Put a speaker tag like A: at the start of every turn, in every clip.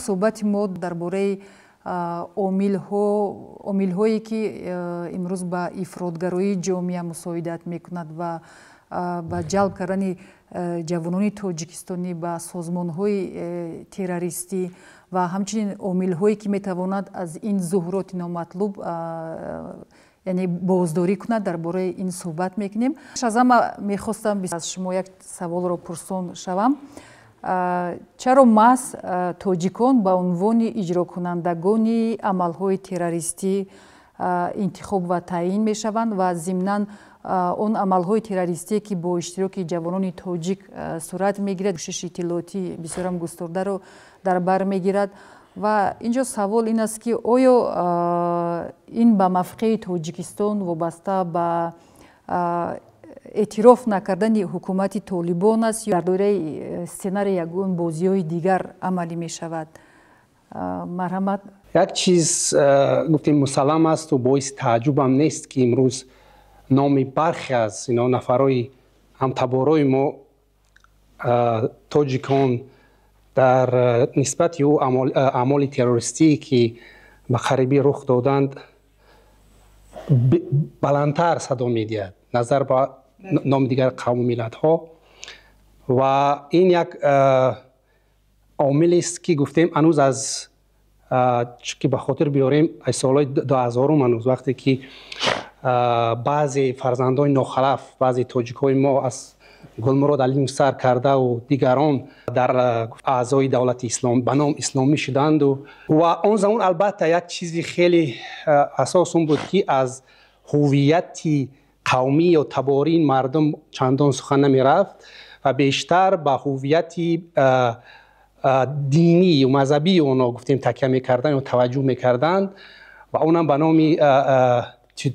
A: Суҳбати мо дар бораи омилҳое, ки имрӯз ба ифротгароии ҷомеа мусоидат мекунад ва ба ҷалб кардани ҷавонони тоҷикистонӣ ба созмонҳои террористӣ ва ҳамчунин омилҳое, ки метавонад аз ин зуҳуроти номатлуб, яъне боздорӣ кунад, дар бораи ин суҳбат мекунем. Аз ҳама мехостам аз шумо як саволро пурсон шавам. Чаро маҳз тоҷикон ба унвони иҷрокунандагони амалҳои террористӣ интихоб ва таъин мешаванд ва зимнан он амалҳои террористие, ки бо иштироки ҷавонони тоҷик сурат мегирад, пӯшиши иттилоотӣ бисёрам густурдаро дар бар мегирад? Ва инҷо савол ин аст, ки оё ин ба мавқеи Тоҷикистон вобаста ба эътироф накардани ҳукумати Толибон аст ё дар доираи сценарии ягон бозиҳои дигар амалӣ мешавад? Марҳамат.
B: Як чиз, гуфтем, мусаллам асту боиси тааҷҷубам нест, ки имрӯз номи бархе аз ино нафарҳои ҳамтаборои мо, тоҷикон, дар нисбати ӯ аъмоли террористие, ки ба қарибӣ рух доданд, баландтар садо медиҳад назар ба номи дигар қавму миллатҳо. Ва ин як омилест, ки гуфтем, ҳанӯз аз ки ба хотир биёрем, аз солҳои 2000-ум, ҳанӯз вақте ки баъзе фарзандони нохалаф, баъзе тоҷикҳои мо, аз Гулмурод Алимов сар кардаву дигарон, дар аъзои давлати ислом ба ном исломӣ шуданду ва он замон албатта як чизи хеле асос он буд, ки аз ҳуввияти қавмӣ ё табории мардум чандон сухан намерафт ва бештар ба ҳуввияти динӣ ё мазҳабии онҳо, гуфтем, такя мекарданд ё таваҷҷӯҳ мекарданд ва онам ба номи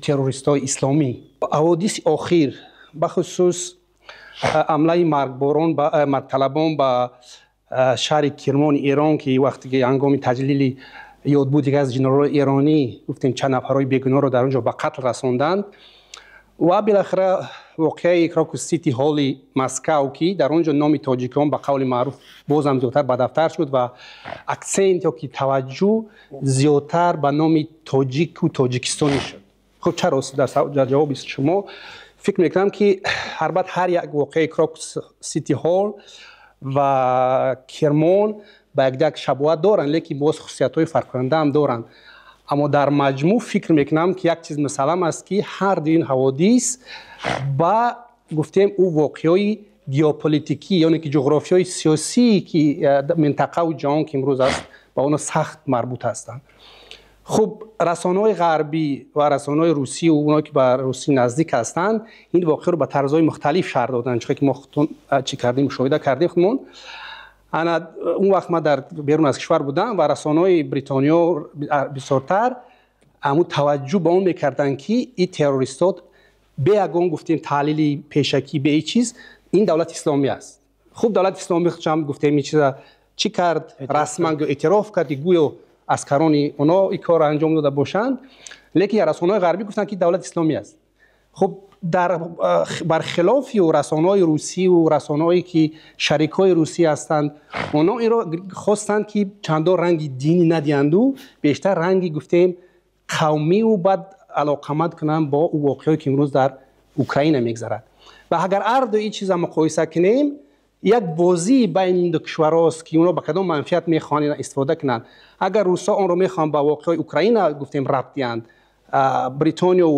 B: террористҳои исломӣ. Ҳаводиси охир, бахусус ҳамлаи маргборон, маргталабон ба шаҳри Кирмони Эрон, ки вақте ки ҳангоми таҷлили ёдбуд яке аз ҷенералҳои эронӣ, гуфтем, чанд нафарҳои бегуноҳро дар он ҷо ба қатл расонданд, ва билохира воқеаи Крокус Сити Ҳолли Москав, ки дар он ҷо номи тоҷикон, ба қавли маъруф, бозам зиёдтар ба дафтар шуд ва акцент ё ки таваҷҷӯҳ зиёдтар ба номи тоҷику тоҷикистонӣ шуд. Хуб, чаро? Дар ҷавоби шумо фикр мекунам, ки албатта ҳар як воқеаи Крокус Сити Ҳол ва Кирмон ба якдигар шабоҳат доранд, лекин боз хусусиятҳои фарқкунандаам доранд. Аммо дар маҷмӯъ фикр мекунам, ки як чиз мусаллам аст, ки ҳар ду ин ҳаводис ба, гуфтем, ӯ воқеаҳои геополитикӣ, ёне ки ҷуғрофиёи сиёсие, ки минтақаву ҷаҳон ки имрӯз аст, ба онҳо сахт марбут ҳастанд. Хуб, расонаҳои ғарбӣ ва расонаҳои русӣ, оное ки ба русӣ наздик ҳастанд, ин воқеаро ба тарзҳои мухталиф шарҳ доданд, чунке ки мо худтон чӣ кардем, мушоҳида кардем худмон. Ана он вақт ман дар берун аз кишвар будам ва расонаҳои Бритониё бисёртар ҳамун таваҷҷӯҳ ба он мекарданд, ки ин террористҳо бе ягон, гуфтем, таҳлили пешакӣ, бе ҳеҷ чиз, ин давлати исломӣ аст. Хуб, давлати исломӣ худшам, гуфтем, ин чиза чӣ кард, расман эътироф кард, ки гӯё аскарони онҳо ин корро анҷом дода бошанд, лекин расонаҳои ғарбӣ гуфтанд, ки давлати исломӣ аст. Хуб, дар бархилофи расонаҳои русию расонаҳое ки шарикҳои русӣ ҳастанд, онҳо инро хостанд, ки чандон ранги динӣ надиҳанду бештар ранги, гуфтем, қавмиву баъд алоқаманд кунанд бо ӯ воқеое, ки имрӯз дар Украина мегзарад. Ва агар ҳар ду ин чиза муқоиса кунем, як бозии байни ин ду кишварҳост, ки онҳо ба кадом манфиат мехоҳанд ина истифода кунанд. Агар русҳо онро мехоҳанд ба воқеаҳои Украина, гуфтем, рабт диҳанд, Бритониё,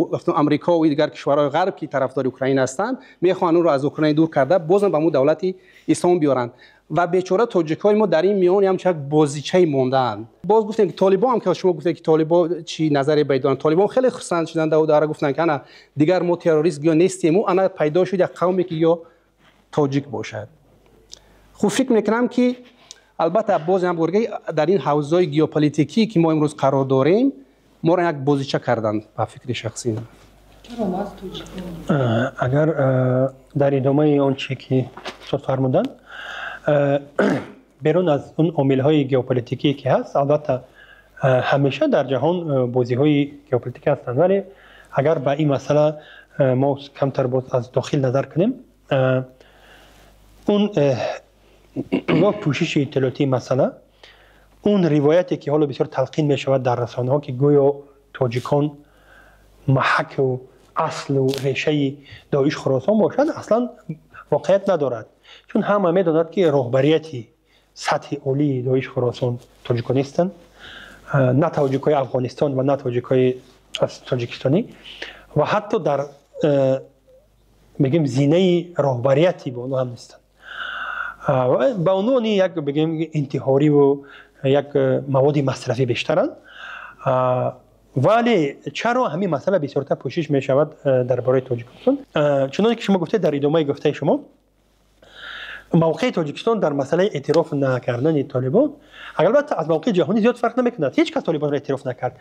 B: Амрико ва дигар кишварҳои ғарб, ки тарафдори Украина ҳастанд, мехоҳанд онро аз Украина дур карда, бозам ба мо давлати ислом биёранд. Ва бечора тоҷикҳои мо дар ин миён ҳамчун як бозичае мондаанд. Боз гуфтем, ки толибон ҳам, ки шумо гуфтед, ки толибон чӣ назаре ба доранд, толибон хеле хурсанд шуданд ва гуфтанд, ки ана дигар мо террорист гӯё нестему, ана пайдо шуд як қавме, ки ё тоҷик бошад. Хуб, фикр мекунам, ки албатта боз ҳам дар ин ҳавзаи геополитикӣ, ки мо имрӯз қарор дорем, моро як бозича карданд, ба фикри шахсӣ.
C: Агар дар идомаи он чӣ ки устод фармуданд, берун аз он омилҳои геополитикие, ки ҳаст, албатта ҳамеша дар ҷаҳон бозиҳои геополитикӣ ҳастанд, вале агар ба ин масъала мо камтар боз аз дохил назар кунем, он пӯшиши иттилоотии масъала Он ривояте ки ҳоло бисёр талқин мешавад дар расонаҳо, ки гӯё тоҷикон маҳаку аслу решаи Доиш Хуросон бошад, аслан воқеият надорад. Чун ҳама медонад, ки роҳбарияти сатҳи олии Доиш Хуросон тоҷикон нестанд, на тоҷикҳои Афғонистон ва на тоҷикҳои тоҷикистонӣ, ва ҳатто дар бигем зинаи роҳбарияти боло ҳам нестанд. Ба унвони як бигем интиҳориву як маводи масрафӣ бештаранд. Вале чаро ҳамин масъала бисёртар пӯшиш мешавад дар бораи Тоҷикистон? Чуноне ки шумо гуфтед, дар идомаи гуфтаи шумо, мавқеи Тоҷикистон дар масъалаи эътироф накардани Толибон албатта аз мавқеи ҷаҳонӣ зиёд фарқ намекунад. Ҳеҷ кас Толибонро эътироф накард,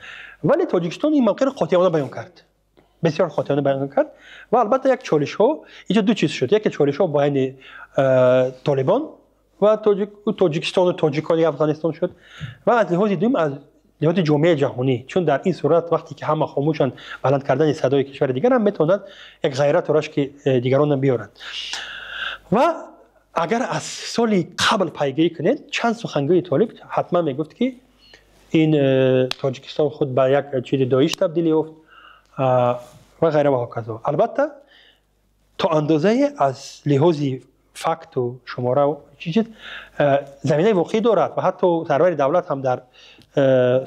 C: вале Тоҷикистон ин мавқеро қотеона баён кард, бисёр қотеона баён кард. Ва албатта як чолишҳо инҷо ду чиз шуд. Яке чолишҳо байни Толибон ва Тоҷикистону тоҷикони Афғонистон шуд, ва аз лиҳози дуюм аз лиҳози ҷомеаи ҷаҳонӣ, чун дар ин сурат вақте ки ҳама хомӯшанд, баланд кардани садои кишвари дигар ҳам метавонад як ғайрату рашки дигаронам биёрад. Ва агар аз соли қабл пайгирӣ кунед, чанд сухангӯи Толиб ҳатман мегуфт, ки ин Тоҷикистон худ ба як чизи Доиш табдил ёфт ва ғайра ва ҳоказо. Албатта то андозае аз лиҳози факту шумора чиз заминаи воқеӣ дорад, ва ҳатто сарвари давлат ҳам дар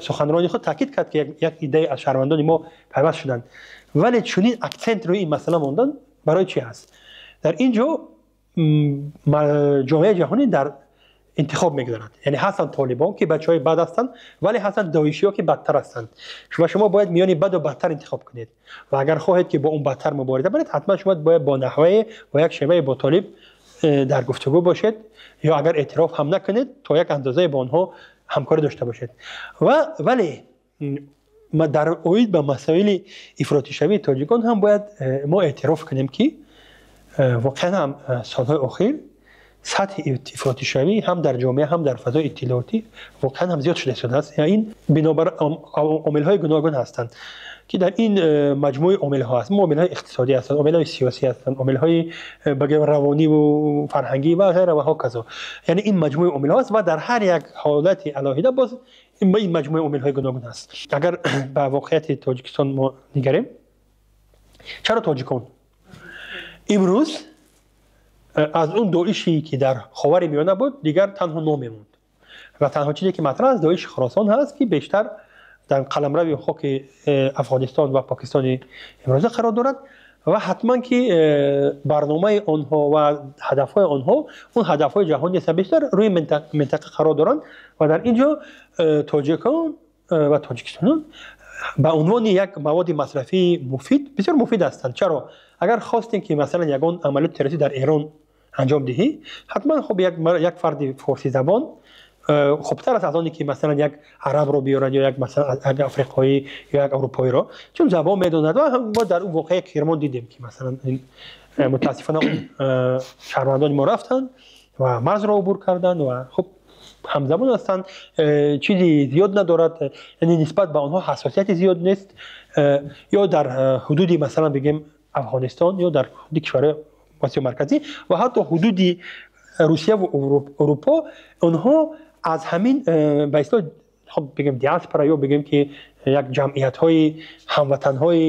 C: суханрони худ таъкид кард, ки як иддаи аз шаҳрвандони мо пайваст шуданд. Вале чунин аксент рӯи ин масъала мондан барои чи ҳаст? Дар ин ҷо ҷомеаи ҷаҳонӣ дар интихоб мегузарад. Яъне ҳастанд Толибон, ки бачаҳои бад ҳастанд, вале ҳастанд доишиҳо, ки бадтар ҳастанд, ва шумо бояд миёни баду бадтар интихоб кунед. Ва агар хоҳед, ки бо он бадтар мубориза баред, ҳатман шумо бояд бо наҳвае, бо як шевае бо Толиб дар гуфтугӯ бошед, ё агар эътироф ҳам накунед, то як андозае бо онҳо ҳамкорӣ дошта бошед. Ва вале дар оид ба масоили ифротишавии тоҷикон ҳам бояд мо эътироф кунем, ки воқеан ҳам солҳои охир сатҳи ифротишавӣ ҳам дар ҷомеа, ҳам дар фазои иттилоотӣ воқеан ҳам зиёд шуда истодааст. Ин бинобар омилҳои гуногун ҳастанд, ки дар ин маҷмӯи омилҳо аст. Омилҳои иқтисодӣ ҳастанд, омилҳои сиёсӣ ҳастанд, омилҳои багем равониву фарҳангӣ ва ғайра ва ҳоказо. Яъне ин маҷмӯи омилҳо аст ва дар ҳар як ҳолати алоҳида боз ин маҷмӯи омилҳои гуногун аст. Агар ба воқеияти Тоҷикистон мо нигарем, чаро тоҷикон имрӯз аз он Доише ки дар Ховари Миёна буд, дигар танҳо ном мемонд ва танҳо чизе ки матраҳ аст, Доиши Хуросон ҳаст, ки бештар дар қаламрави хоки Афғонистон ва Покистони имрӯза қарор дорад, ва ҳатман ки барномаи онҳо ва ҳадафҳои онҳо он ҳадафҳои ҷаҳон нест, бештар рӯи минтақа қарор доранд. Ва дар ин ҷо тоҷикон ва тоҷикистонон ба унвони як маводи масрафии муфид бисёр муфид ҳастанд. Чаро? Агар хостем, ки масалан ягон амалиёти террористӣ дар Эрон анҷом диҳӣ, ҳатман хуб як фарди форсизабон хубтар аст аз оне ки масалан як арабро биёрад ё як масалан як африқоӣ ё як аврупоиро, чун забон медонад. Ва мо дар он воқеаи Кирмон дидем, ки масалан мутаассифона шаҳрвандони мо рафтанд ва марзро убур карданд ва хуб ҳамзабон ҳастанд, чизи зиёд надорад, яъне нисбат ба онҳо ҳассосияти зиёд нест. Ё дар ҳудуди масалан бигем Афғонистон ё дар ҳудуди кишварҳои Осиёи Марказӣ ва ҳатто ҳудуди Русия ва Аврупо онҳо аз ҳамин ба истилоҳ хоб бигем диаспора ё бигем ки як ҷамъиятҳои ҳамватанҳои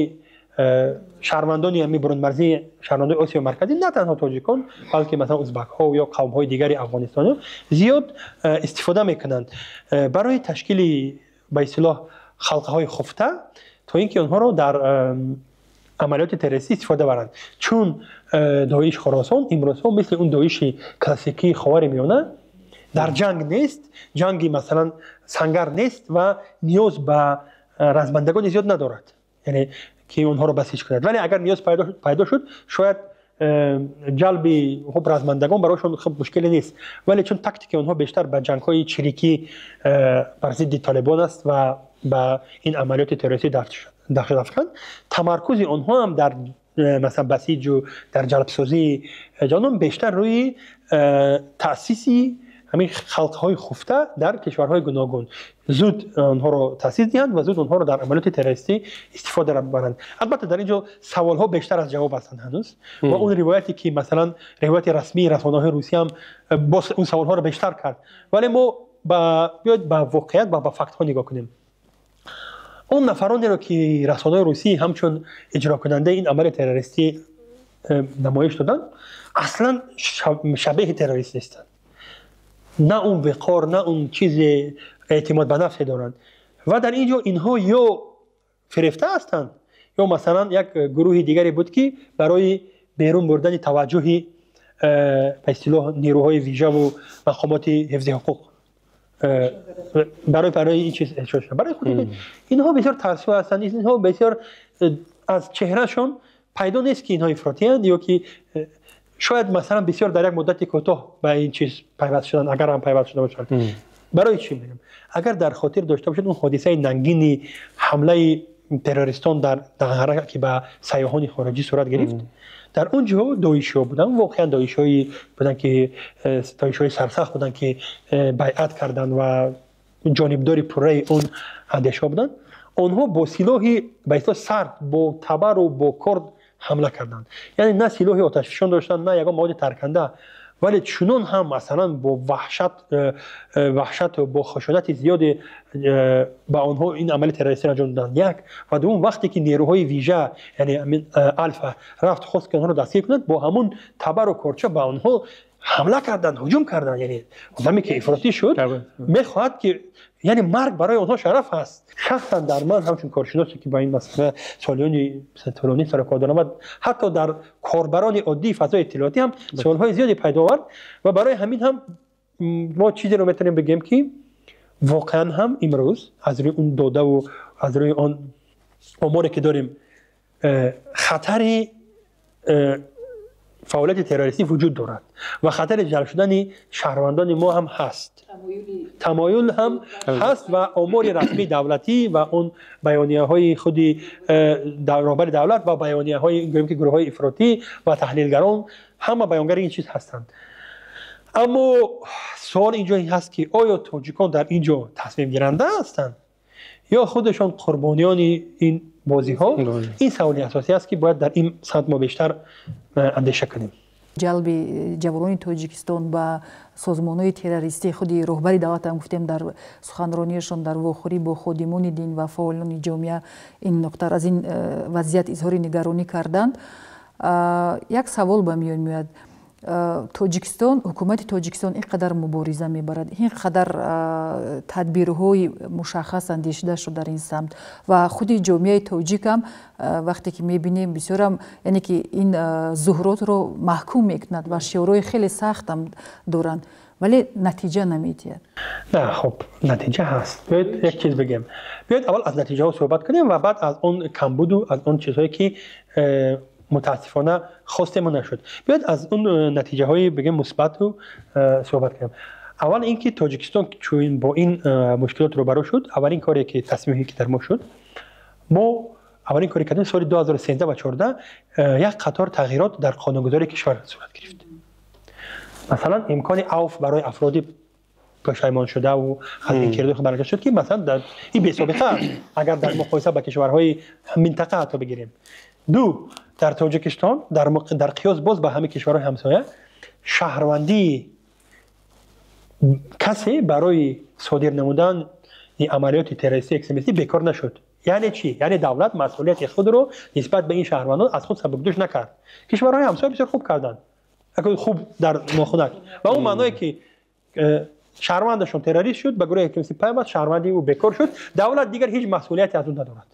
C: шаҳрвандони ҳамин бурунмарзии шаҳрвандони Осиёи Марказӣ, на танҳо тоҷикон, балки масалан узбакҳо ё қавмҳои дигари афғонистониё зиёд истифода мекунанд барои ташкили ба истилоҳ халқаҳои хуфта, то ин ки онҳоро дар амалиёти террористӣ истифода баранд. Чун Доиш Хуросон имрӯзҳо мисли он Доиши классикии Ховари Миёна дар ҷанг нест, ҷанги масалан сангар нест ва ниёз ба размандагони зиёд надорад, яъне ки онҳоро басиҷ кунад. Вале агар ниёз пайдо шуд, шояд ҷалби хуб размандагон барояшон хуб мушкиле нест. Вале чун тактики онҳо бештар ба ҷангҳои чирикӣ бар зидди Толибон аст ва ба ин амалиёти террористӣ дахл афканд, тамаркузи онҳо ҳам дар масалан басиҷу дар ҷалбсозии ҷавонон бештар рӯи таъсиси ҳамин халқҳои хуфта дар кишварҳои гуногун, зуд онҳоро таъсис диҳанд ва зуд онҳоро дар амалиёти террористӣ истифода баранд. Албатта дар ин ҷо саволҳо бештар аз ҷавоб ҳастанд ҳанӯз, ва он ривояте ки масалан ривояти расмии расонаҳои Русия ҳам боз он саволҳоро бештар кард. Вале мо биёед ба воқеият ва ба фактҳо нигоҳ кунем. Он нафаронеро, ки расонаҳои русӣ ҳамчун иҷрокунандаи ин амали террористӣ намоиш доданд, аслан шабеҳи террорист нестанд. На он виқор, на он чизи эътимод ба нафсе доранд. Ва дар ин ҷо инҳо ё фирефта ҳастанд, ё масалан як гурӯҳи дигаре буд, ки барои берун бурдани таваҷҷӯҳи ба истилоҳ нерӯҳои вижаву мақомоти ҳифзи ҳуқуқ барои ин чиз эҳсос шуд. Барои худ инҳо бисёр тарсу ҳастанд. Инҳо бисёр аз чеҳрашон пайдо нест, ки инҳо ифротиянд, ё ки шояд масалан бисёр дар як муддати кӯтоҳ ба ин чиз пайваст шуданд, агар ҳам пайваст шуда бошанд. Барои чӣ мегӯям? Агар дар хотир дошта бошед, он ҳодисаи нангини ҳамлаи террористон дар Дағара, ки ба сайёҳони хориҷӣ сурат гирифт, дар он ҷо доишиҳо буданд, воқеан доишҳои буданд, ки доишҳои сарсахт буданд, ки байъат карданд ва ҷонибдори пурраи он андешаҳо буданд. Онҳо бо силоҳи ба истилоҳ сард, бо табару бо корд ҳамла карданд. Яъне на силоҳи оташфишон доштанд, на ягон маводи тарканда, вале чунон ҳам масалан бо ваҳшату бо хушунати зиёде ба онҳо ин амали террористиро анҷом доданд. Як ва дуввум, вақте ки нерӯҳои вижа, яъне Алфа, рафт, хост, ки онҳоро дастгир кунад, бо ҳамун табару корча ба онҳо ҳамла карданд, ҳуҷум карданд. Яъне одаме, ки ифротӣ шуд, мехоҳад, ки яъне марг барои онҳо шараф аст. Шахсан дар ман, ҳамчун коршиносе, ки ба ин масъала солиёни тӯлонӣ сарукор дорам, ва ҳатто дар корбарони оддии фазои иттилоотӣ ҳам суолҳои зиёде пайдо овард. Ва барои ҳамин ҳам мо чизеро метавонем бигӯем, ки воқеан ҳам имрӯз аз рӯи он додаву аз рӯи он оморе, ки дорем, хатари фаъолияти террористӣ вуҷуд дорад ва хатари ҷалб шудани шаҳрвандони мо ҳам ҳаст, тамоюл ҳам ҳаст. Ва омори расмии давлатӣ ва он баёнияҳои худи роҳбари давлат ва баёнияҳои, гӯем, ки гурӯҳҳои ифротӣ ва таҳлилгарон ҳама баёнгари ин чиз ҳастанд. Аммо суол инҷо ин ҳаст, ки оё тоҷикон дар ин ҷо тасмимгиранда ҳастанд ё худашон қурбониёни ин бозиҳо? Ин саволи асосӣ аст, ки бояд дар ин самт мо бештар андеша кунем.
A: Ҷалби ҷавонони Тоҷикистон ба созмонҳои террористӣ, худи роҳбари давлат ҳам гуфтем, дар суханрониашон дар вохӯрӣ бо ходимони дин ва фаъолони ҷомеа ин нуқта, аз ин вазъият изҳори нигаронӣ карданд. Як савол ба миён меояд: Тоҷикистон, ҳукумати Тоҷикистон ин қадар мубориза мебарад, ин қадар тадбирҳои мушаххас андешида шуд дар ин самт, ва худи ҷомеаи тоҷикам, вақте ки мебинем, бисёрам, яъне ки ин зуҳуротро маҳкум мекунад ва шиорҳои хеле сахтам доранд, вале натиҷа намедиҳад.
C: На, хуб, натиҷа ҳаст. Биёед як чиз бигем. Биёед аввал аз натиҷаҳо суҳбат кунем ва баъд аз он камбуду аз он чизҳое, ки мутаассифона хостему нашуд. Биёед аз он натиҷаҳои, бигем, мусбату суҳбат кунем. Аввал ин ки Тоҷикистон чун бо ин мушкилот рӯбарӯ шуд, аввалин коре, ки тасмиме ки дар мо шуд, мо аввалин коре кардем, соли 2013 ва 14 як қатор тағйирот дар қонунгузории кишвар сурат гирифт. Масалан, имкони авф барои афроди пушаймоншудаву аз ин кирдори худ баргашт шуд, ки масалан дар ин бесобиқа аст, агар дар муқоиса ба кишварҳои минтақа ҳатто бигирем. Ду, дар Тоҷикистон дар қиёс боз ба ҳамаи кишварҳои ҳамсоя шаҳрвандии касе барои содир намудани амалиёти террористӣ, экстремистӣ бекор нашуд. Яъне чӣ? Яъне давлат масъулияти худро нисбат ба ин шаҳрвандон аз худ сабукдӯш накард. Кишварҳои ҳамсоя бисёр хуб карданд, хуб дар нохунак ва он маъное, ки шаҳрвандашон террорист шуд, ба гурӯҳи экстремистӣ пайваст, шаҳрвандии ӯ бекор шуд, давлат дигар ҳеҷ масъулияте аз ӯ надорад.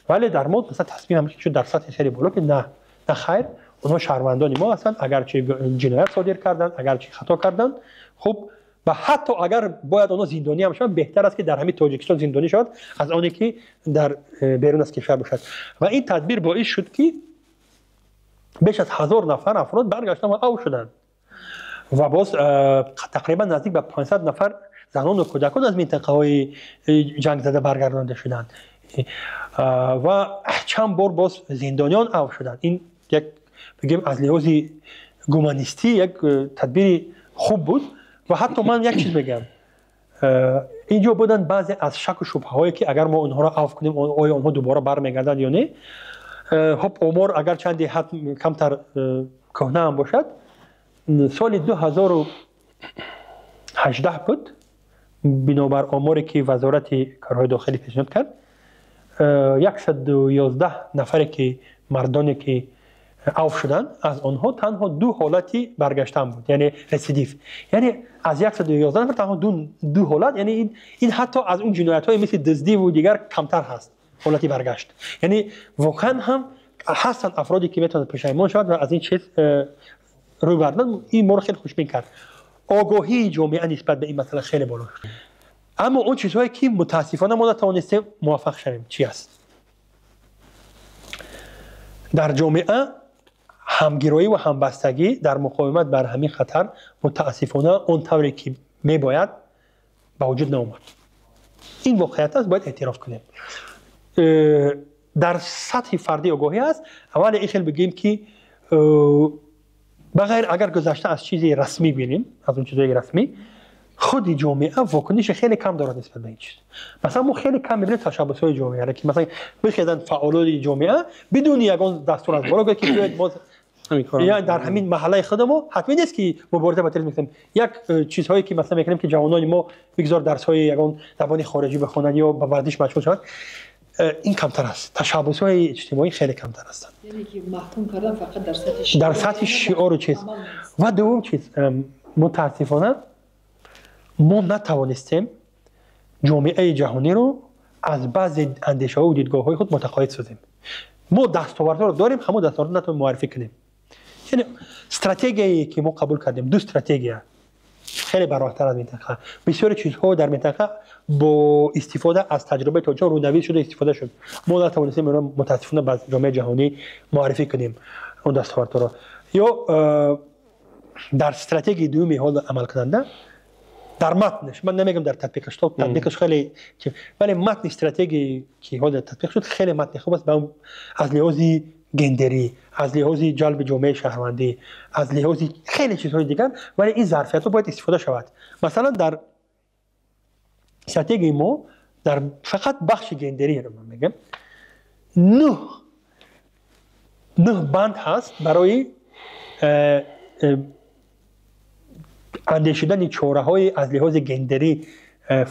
C: Вале дар мо масалан тасмим ҳам шуд дар сатҳи хеле боло, ки на, на, хайр, онҳо шаҳрвандони мо ҳастанд, агарчи ҷиноят содир карданд, агарчи хато карданд. Хуб, ва ҳатто агар бояд онҳо зиндонӣ ҳам шаванд, беҳтар аст, ки дар ҳамин Тоҷикистон зиндонӣ шавад, аз оне ки дар берун аз кишвар бошад. Ва ин тадбир боис шуд, ки беш аз 1000 нафар афрод баргаштанд ва ав шуданд, ва боз тақрибан наздик ба 500 нафар занону кӯдакон аз минтақаҳои ҷангзада баргардонда шуданд ва чанд бор боз зиндониён ав шуданд. Ин як, бигем, аз лиҳози гуманистӣ як тадбири хуб буд. Ва ҳатто ман як чиз мегӯям: инҷо буданд баъзе аз шаку шубҳаҳое, ки агар мо онҳоро авф кунем, оё онҳо дубора бармегарданд ё не. Хуб, омор агар чанде ҳад камтар кӯҳна ҳам бошад, соли 18 буд, бинобар оморе ки Вазорати корҳои дохилӣ пешниҳод кард, 111 нафаре ки мардоне ки авф шуданд, аз онҳо танҳо 2 ҳолати баргаштан буд, яъне рецидив. Яъне аз 111 нафар танҳо 2 ҳолат, яъне ин ҳатто аз он ҷиноятҳои мисли дуздиву дигар камтар ҳаст ҳолати баргашт. Яъне воқеан ҳам ҳастанд афроде ки метавонанд пушаймон шавад ва аз ин чиз рӯй барданд. Ин моро хеле хушбин кард. Огоҳии ҷомеа нисбат ба ин масъала хеле боло шуд. Аммо он чизҳое ки мутаассифона мо натавонистем муваффақ шавем чи аст? Дар ҷомеа ҳамгироӣ ва ҳамбастагӣ дар муқовимат бар ҳамин хатар мутаассифона он тавре ки мебояд ба вуҷуд наомад. Ин воқеият аст, бояд эътироф кунем. Дар сатҳи фардӣ огоҳӣ аст, вале ин хел бигӯем ки ба ғайр агар гузашта аз чизи расмӣ бинем, аз он чизҳои расмӣ, худи ҷомеа вокуниши хеле кам дорад нисбат ба ин чиз. Масалан, мо хеле кам мебинем ташаббусҳои ҷомеаро, ки масалан бихезанд фаъолони ҷомеа бидуни ягон дастур аз боло, гӯяд ки биёед мо дар ҳамин маҳаллаи худамо ҳатмӣ нест ки мубориза ба терроризм мекунем. Як чизҳое ки масалан мекунем ки ҷавонони мо бигзор дарсҳои ягон забони хориҷӣ бихонанд ё ба варзиш машғул шаванд, ин камтар аст. Ташаббусҳои иҷтимоӣ хеле камтар ҳастанд.
A: Яъне ки маҳкум кардан фақат дар сатҳи
C: дар сатҳи шиору чиз. Ва дуввум чиз, мутаассифона мо натавонистем ҷомеаи ҷаҳониро аз баъзе андешаҳо ва дидгоҳҳои худ мутақоид созем. Мо дастовардҳоро дорем, ҳамон дастовардҳоро натавонем муаррифӣ кунем. Яъне стратегияе ки мо қабул кардем, 2 стратегия хеле бароҳаттар аз минтақа. Бисёри чизҳо дар минтақа бо истифода аз таҷрибаи тоҷикон рӯнавис шуда истифода шуд. Мо натавонистем инро мутаассифона ба ҷомеаи ҷаҳонӣ муаррифӣ кунем он дастовардҳоро. Ё дар стратегияи дуюми ҳол амалкунанда дар матнаш, ман намегам дар татбиқаш, татбиқаш хеле, вале матни стратегие ки ҳол татбиқ шуд хеле матни хуб аст аз лиҳози гендерӣ, аз лиҳози ҷалби ҷомеаи шаҳрвандӣ, аз лиҳози хеле чизҳои дигар, вале ин зарфиятҳо бояд истифода шавад. Масалан, дар стратегияи мо дар фақат бахши гендерӣ ман мегам 9 банд ҳаст барои андешидани чораҳои аз лиҳози гендерӣ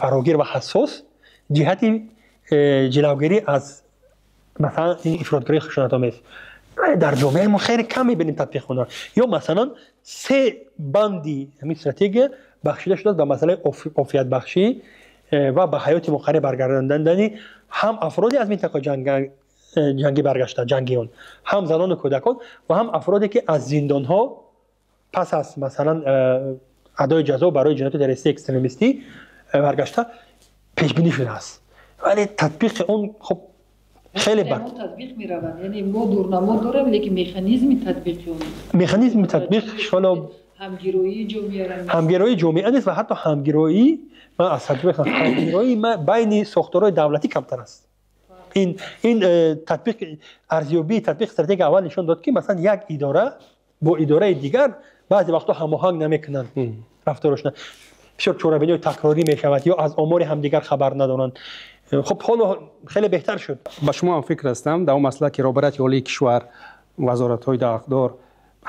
C: фарогир ва ҳассос ҷиҳати ҷилавгирӣ аз масалан ин ифротгароии хушунатомез. Дар ҷомеаи мо хеле кам мебинем татбиқ онро. Ё масалан 3 банди ҳамин стратегия бахшида шудааст ба масъалаи офиятбахшӣ ва ба ҳаёти муқаррар баргардондани ҳам афроде аз минтақа ҷангӣ баргашта, ҷангиён, ҳам занону кӯдакон ва ҳам афроде ки аз зиндонҳо пас аз масалан адои ҷазо барои ҷинояти террористии экстремистӣ баргашта пешбинӣ шудааст. Вале татбиқи он хуб хеле бад
A: татбиқ меравад. Яъне мо дурнамо дорем, лекин механизми татбиқи он,
C: механизми татбиқ ҳоло
A: ҳамгироии ҷомеа,
C: ҳамгироии ҷомеа нест ва ҳатто ҳамгироӣ, ман аз таҷриба ҳамгироии байни сохторҳои давлатӣ камтар аст. Ин татбиқ, арзёбии татбиқ стратегия аввал нишон дод ки масалан як идора бо идораи дигар баъзе вақтҳо ҳамоҳанг намекунанд рафторашона. Бисёр чорабиниҳои такрорӣ мешавад ё аз омори ҳамдигар хабар надоранд. Хуб, ҳоло хеле беҳтар шуд.
B: Ба шумо ҳам фикр ҳастам дар он масъала ки роҳбарияти олии кишвар, вазоратҳои дахлдор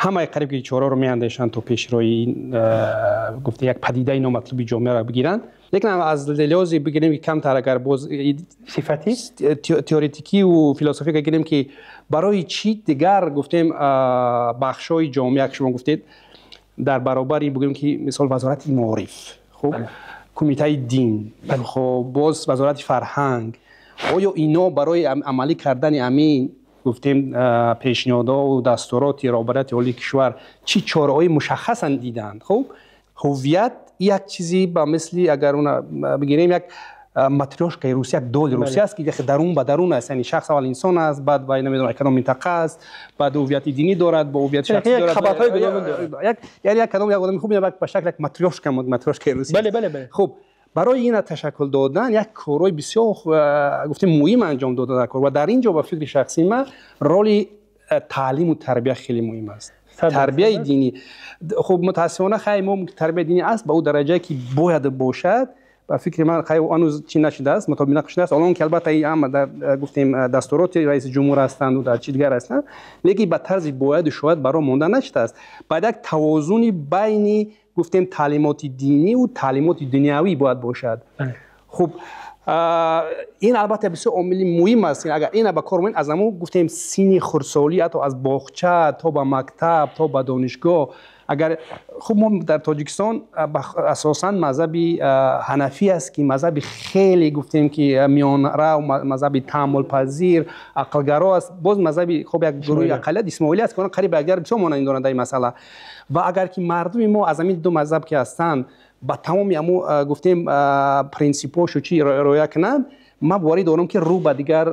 B: ҳамаи қариб ки чораро меандешанд то пешрои ин гуфта як падидаи номатлуби ҷомеаро бигиранд. Лекин аз лиҳози бигирем ки камтар агар боз
C: сифатӣ
B: теоретикиву философика гирем ки барои чӣ дигар гуфтем бахшҳои ҷомеа ки шумо гуфтед дар баробари бигӯем ки мисол вазорати маориф, хуб, кумитаи дин, хуб, боз вазорати фарҳанг, оё ино барои амалӣ кардани ҳамин гуфтем пешниҳодҳо дастуроти роҳбарияти олии кишвар чӣ чораҳои мушаххасан диданд? Хуб, ҳуввият як чизи ба мисли агар она бигирем як матрёшкаи Русия, як доли Русия аст ки дарун ба дарун аст, яъне шахс аввал инсон аст, баъд ба намедонам кадом минтақа аст, баъд ҳуввияти динӣ дорад, бо ҳуввияти шахсӣ дорад. Яъне як кадом як одами хуб ба шакли як матрёшка, матрёшкаи Русия.
C: Бале, бале, бале.
B: Хуб, барои ина ташаккул додан як корҳои бисёр гуфтем муҳим анҷом дода дар кор ва дар ин ҷо ба фикри шахсии ман роли таълиму тарбия хеле муҳим аст. Тарбияи динӣ. Хуб, мутаассифона хай мо тарбияи динӣ аст ба ӯ дараҷае ки бояд бошад, Ба фикри ман ҳанӯз чӣ нашудааст, мутобиқ шудааст. Ҳоло ки албатта ин ҳама дар гуфтем дастуроти раиси ҷумҳур ҳастанд ва дар чи дигар ҳастанд, лекин ба тарзи бояду шояд баро монда нашудааст. Бояд як тавозуни байни гуфтем таълимоти динӣ ва таълимоти дунявӣ бояд бошад. Хуб, ин албатта бисёр омили муҳим аст. Агар ина ба кор монем, аз ҳамон гуфтем синни хурдсолӣ, ҳатто аз боғча то ба мактаб то ба донишгоҳ. Агар хуб мо дар Тоҷикистон асосан мазҳаби ҳанафӣ аст, ки мазҳаби хеле гуфтем ки миёнрав, мазҳаби таҳаммулпазир, ақлгаро аст. Боз мазҳаби хуб як гурӯҳи ақаллият исмоилӣ аст, ки онҳо қариб ба якдигар бисёр монанд доранд дар ин масъала. Ва агар ки мардуми мо аз ҳамин ду мазҳаб ки ҳастанд ба тамоми ҳамун гуфтем принсипҳошу чи риоя кунанд, ман боварӣ дорам ки рӯ ба дигар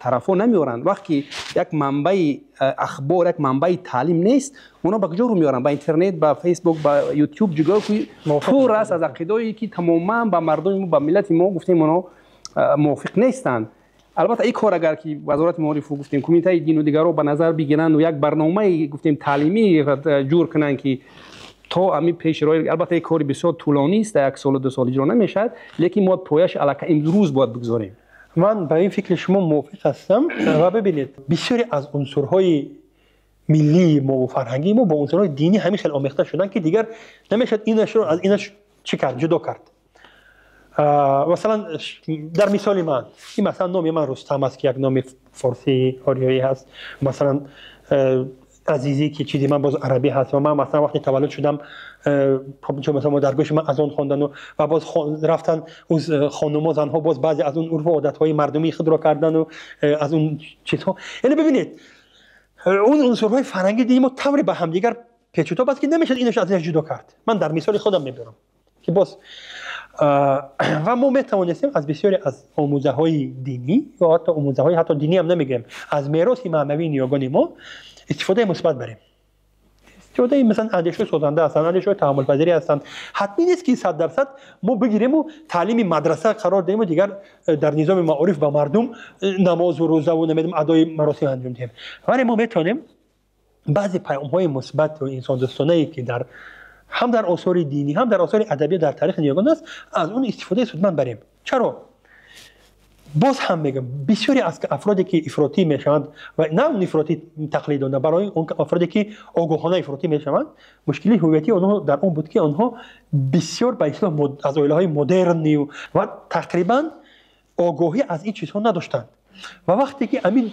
B: тарафҳо намеоранд. Вақте ки як манбаи ахбор, як манбаи таълим нест, онҳо ба куҷо рӯ меоранд? Ба интернет, ба фейсбук, ба ютуб, ҷойҳое ки пур аст аз ақидаое ки тамоман ба мардуми мо, ба миллати мо гуфтем онҳо мувофиқ нестанд. Албатта ин кор агар ки вазорати маорифу гуфтем кумитаи дину дигарро ба назар бигиранд ва як барномаи гуфтем таълимӣ ҷур кунанд ки то ҳамин пеши роҳ, албатта ин кори бисёр тӯлонӣ аст, як солу ду сол иҷро намешавад, лекин мо пояш аллакай имрӯз бояд бигзорем.
C: Ман ба ин фикри шумо мувофиқ ҳастам ва бибинед, бисёре аз унсурҳои миллии мо ва фарҳангии мо бо унсурҳои динӣ ҳамин хел омехта шуданд, ки дигар намешавад инашро аз инаш чӣ кард, ҷудо кард. Масалан, дар мисоли ман, ин масалан номи ман Рустам аст, ки як номи форсии ориёӣ ҳаст, масалан азизӣ, ки чизи ман боз арабӣ ҳаст, ва ман масалан вақте таваллуд шудам, масалан модаргӯши ман азон хондану ва боз рафтан хонумо, занҳо боз баъзе аз он урфу одатҳои мардумии худро кардану аз он чизҳо. Яъне бибинед, он унсурҳои фарҳанги дини мо тавре ба ҳамдигар печутоб аст, ки намешавад инаш аз инаш ҷудо кард. Ман дар мисоли худам мебарам, ки боз ва мо метавонистем аз бисёре аз омӯзаҳои динӣ ё ҳатто омӯзаҳои ҳатто динӣ ҳам намегӯем, аз мероси маънавии ниёгони мо истифодаи мусбат барем. Истифодаи масалан андешаҳои созанда ҳастанд, андешаҳои таҳаммулпазирӣ ҳастанд. Ҳатмӣ нест ки 100% мо бигириму таълими мадраса қарор диҳему дигар дар низоми маориф ба мардум намозу рӯзаву намедонам адои маросим анҷом диҳем. Вале мо метавонем баъзе паёмҳои мусбату инсондӯстонае ки дар ҳам дар осори динӣ, ҳам дар осори адабиёт дар таърихи ниёгон аст, аз он истифодаи судманд барем. Чаро? Боз ҳам мегӯям, бисёре аз афроде ки ифротӣ мешаванд ва на он ифротӣ тақлидона, барои он афроде ки огоҳона ифротӣ мешаванд, мушкили ҳувиятии онҳо дар он буд, ки онҳо бисёр ба истилоҳ аз оилаҳои модерни ва тақрибан огоҳӣ аз ин чизҳо надоштанд. Ва вақте ки амин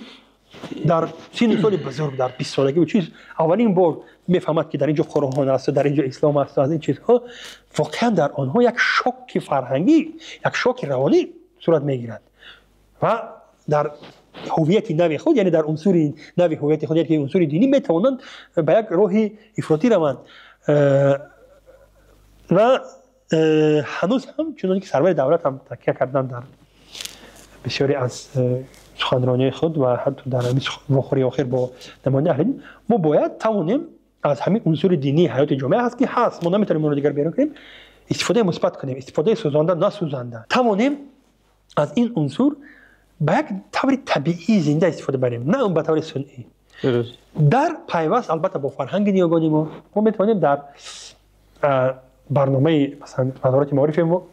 C: дар синни соли бузург, дар 20 солагӣ чиз аввалин бор мефаҳмад, ки дар ин ҷо Қуръон аст, дар ин ҷо ислом аст, аз ин чизҳо воқеан дар онҳо як шоки фарҳангӣ, як шоки равонӣ сурат мегирад ва дар ҳувияти нави худ, яъне дар унсури нави ҳувияти худ, ки унсури динӣ, метавонанд ба як роҳи ифротӣ раванд. Ва ҳанӯз ҳам, чуноне ки сарвари давлат ҳам такя карданд дар бисёре аз суханронии худ ва ҳатто дар вохӯрии охир бо намояндаи аҳли, мо бояд тавонем аз ҳамин унсури динии ҳаёти ҷомеа ҳаст, ки ҳаст, мо наметавонем онро дигар берун кунем, истифодаи мусбат кунем, истифодаи созанда, насӯзанда. Тавонем аз ин унсур ба як таври табиии зинда истифода барем, на ба таври сунъӣ, дар пайваст албатта бо фарҳанги ниёгони мо. Мо метавонем дар барномаи масалан вазорати маорифи мо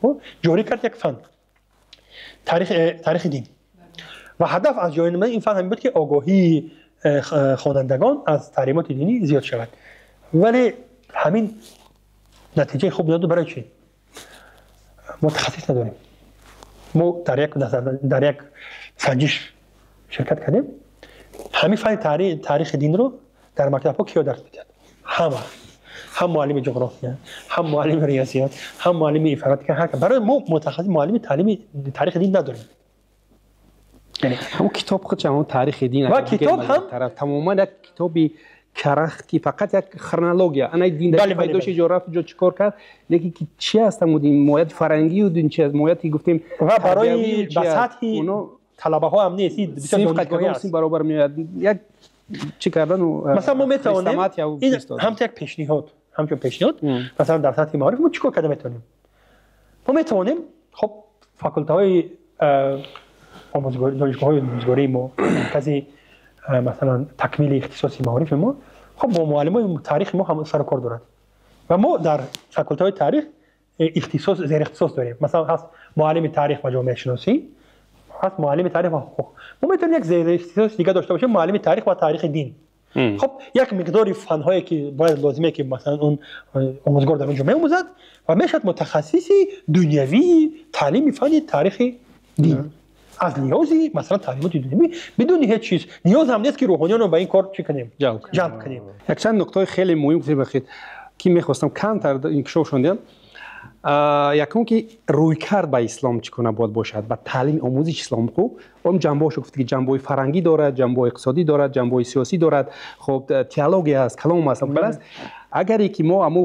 C: ҷорӣ кард як фан таърихи дин, ва ҳадаф аз ҷорӣ намудани ин фан ҳамин буд, ки огоҳии хонандагон аз таълимоти динӣ зиёд шавад. Вале ҳамин натиҷаи хуб надод. Барои чӣ? Мутахассис надорем. Мо дар як санҷиш ширкат кардем. Ҳамин фани таърихи динро дар мактабҳо киё дарс медиҳад? Ҳама, ҳам муаллими ҷуғрофия, ҳам муаллими риёзиёт, ҳам муаллими информатика. Ҳар барои мо мутахассис муаллими таълими таърихи дин надорем.
B: Ҳамон китоб худ, ҳамон таърихи дин
C: ва китоб ҳам
B: тамоман як китоби карахт, ки фақат як хронология, ана дин дар пайдо шуд, ҷо рафт, ҷо чӣ кор кард, лекин ки чи аст ҳамон дин, моҳияти фарҳангию дин чи аст, моҳияти гуфтем
C: ва барои ба сатҳи талабаҳо ҳам нест, бисёр донишгоҳӣ аст.
B: Баробар меояд як чӣ кардану
C: масалан мо метавонем ин ҳамчун як пешниҳод, ҳамчун пешниҳод, масалан дар сатҳи маориф мо чӣ кор карда метавонем? Мо метавонем, хоб, факултаҳои донишгоҳҳои омӯзгории мо, маркази масалан такмили ихтисоси маорифи мо, хоб, бо муаллимои таърихи мо ҳам сару кор дорад ва мо дар факултаҳои таърих ихтисос, зери ихтисос дорем. Масалан, ҳаст муаллими таърих ва ҷомеашиносӣ, ҳаст муаллими таърих ва ҳуқуқ. Мо метавонем як зери ихтисос дига дошта бошем, муаллими таърих ва таърихи дин. Хоб, як миқдори фанҳое ки бояд лозиме ки масалан он омӯзгор дар он ҷо меомӯзад ва мешавад мутахассиси дунявии таълими фанни таърихи дин. Аз лиҳози масалан таълимоти дунявӣ бидуни ҳеҷ чиз ниёз ҳам нест ки рӯҳониёнро ба ин кор чӣ кунем, ҷалб кунем.
B: Якчанд нуқтаҳои хеле муҳим гуфтед, ки мехостам камтар инкишофшон диҳам. Якум ки рӯйкард ба ислом чӣ гуна бояд бошад, ба таълими омӯзиши ислом. Хуб, он ҷанбаҳошо гуфт ки ҷанбаҳои фарҳангӣ дорад, ҷанбаҳои иқтисодӣ дорад, ҷанбаҳои сиёсӣ дорад, хуб, теология аст, калом аст, аст. Агаре ки мо аму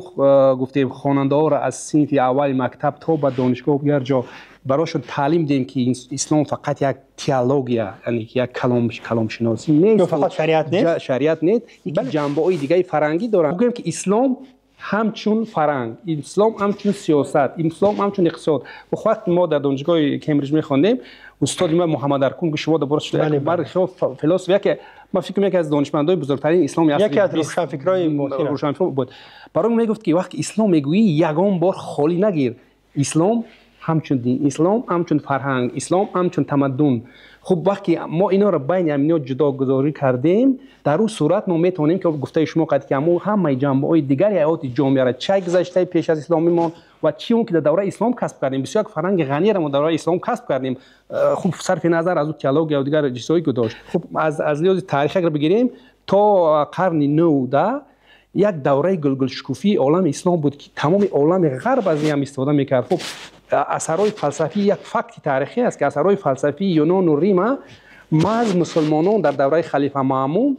B: гуфтем хонандаҳоро аз синфи аввали мактаб то ба донишгоҳ дигар ҷо барошон таълим диҳем ки ислом фақат як теология, яъне як каломшиносӣ нест,
C: фақат шариат нест,
B: шариат нест, ҷанбаҳои дигари фарҳангӣ доранд. Гӯем ки ислом ҳамчун фарҳанг, ислом ҳамчун сиёсат, ислом ҳамчун иқтисод. Вақте мо дар донишгоҳи Кембриҷ мехондем, устоди ма Муҳаммад Аркун, ки шумо дар философ, яке ман фикр мекунам яке аз донишмандои бузургтарини ислом,
C: яке аз рӯшанфикрои
B: рӯшанфикр буд, барои мегуфт ки вақте ислом мегӯӣ ягон бор холӣ нагир. Ислом ҳамчун дин, ислом ҳамчун фарҳанг, ислом ҳамчун тамаддун. Хуб, вақте мо инҳоро байни ҳаминҳо ҷудогузорӣ кардем, дар он сурат мо метавонем ки гуфтаи шумо қад ки ҳамон ҳамаи ҷанбаҳои дигари ҳаёти ҷомеаро, чай гузаштаи пеш аз исломимон ва чи он ки дар давраи ислом касб кардем, бисёр як фарҳанги ғаниро мо дар давраи ислом касб кардем. Хуб, сарфи назар аз он теология ва дигар чизҳое ки дошт. Хуб, аз лиҳози таърих агар бигирем, то қарни 19 як давраи гулгулшукуфии олами ислом буд ки тамоми олами ғарб аз ин ҳам истифода мекард. Хуб, асарҳои фалсафӣ як факти таърихӣ аст ки асарҳои фалсафии Юнону Рима маҳз мусулмонон дар давраи халифа Маъмун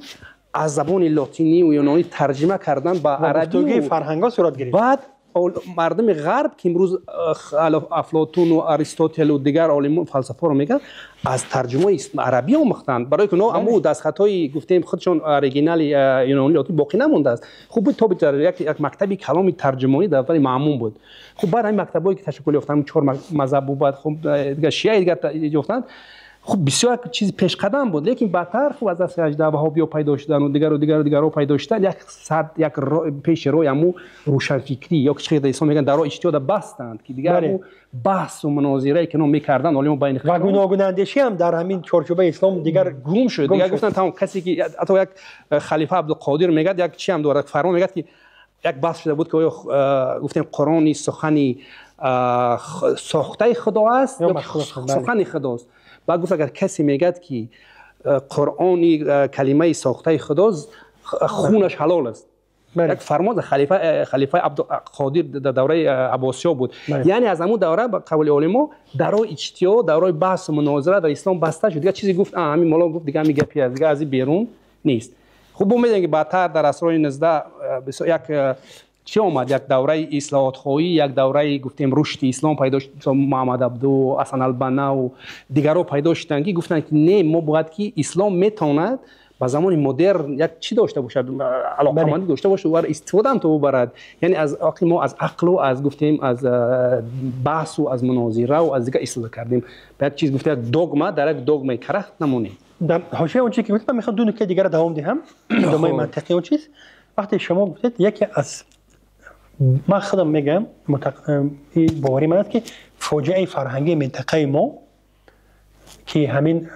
B: аз забони лотинӣ ва юнонӣ тарҷима карданд ба арабӣ,
C: фарҳангҳо сурат гирифт.
B: Баъд мардуми ғарб ки имрӯз Афлотуну Аристотелу дигар олимон фалсафаро мегӯянд, аз тарҷумаи арабӣ омӯхтанд, барои ки онҳо аму дастхатҳои гуфтем худшон оригинали юнонӣ лотинӣ боқӣ намондааст. Хуб буд, то як мактаби каломи тарҷумонӣ дар давраи Маъмун буд. Хуб, баъд ҳамин мактабҳое ки ташаккул ёфтанд, чор мазҳаб буд, хуб, дигар шиа дигар ёфтанд. Хуб, бисёр як чизи пешқадам буд, лекин баъдтар хуб аз дасти 18 ваҳобиё пайдо шудан ва дигару дигару дигарҳо пайдо шудан, як сад як пеши роҳи ҳамун рӯшанфикрӣ ё ки чӣ ислом мегӯянд, дар роҳи иҷтиҳода бастанд, ки дигар ҳамун баҳсу мунозирае ки онҳо мекарданд олимо байни
C: ва гуногунандешӣ ҳам дар ҳамин чорчӯбаи ислом дигар
B: гум шуд. Дигар гуфтанд тамом касе ки ҳатто як халифа Абдулқодир мегӯяд, як чи ҳам дорад, фармон мегӯяд ки як баҳс шуда буд ки оё гуфтем Қуръони сухани сохтаи Худо аст ё сухани Худост. Баъд гуфт агар касе мегӯяд ки Қуръони калимаи сохтаи Худост, хунаш ҳалол аст. Як фармон халифаи Абдулқодир дар давраи Аббосиё буд. Яъне аз ҳамун давра ба қавли олимо дар роҳи иҷтиҳод, дар роҳи баҳсу мунозира дар ислом баста шуд. Дигар чизе гуфт, ҳамин моло гуфт, дигар ҳамин гапи аст, дигар аз ин берун нест. Хуб, медонем ки баъдтар дар асрҳои 19 як чӣ омад, як давраи ислоҳотхоҳӣ, як давраи гуфтем рушди ислом пайдо шуд, Муҳаммад Абду, Ҳасан Албанна ва дигарҳо пайдо шуданд ки гуфтанд ки не, мо бояд ки ислом метавонад ба замони модерн як чӣ дошта бошад, алоқамандӣ дошта бошад ва истифода ҳам то бубарад. Яъне аз мо аз ақлу аз гуфтем аз баҳсу аз мунозира ва аз дигар истифода кардем. Ба як чиз гуфта як догма, дар як догмаи карахт намонем.
C: Дар ҳошияи он чизе ки гуфтед, ман мехоҳам ду нуктаи дигарро давом диҳам. Идомаи мантиқии он чиз. Вақте шумо гуфтед, яке аз ман худам мегӯям, бовари ман аст ки фоҷиаи фарҳангии минтақаи мо ки ҳамин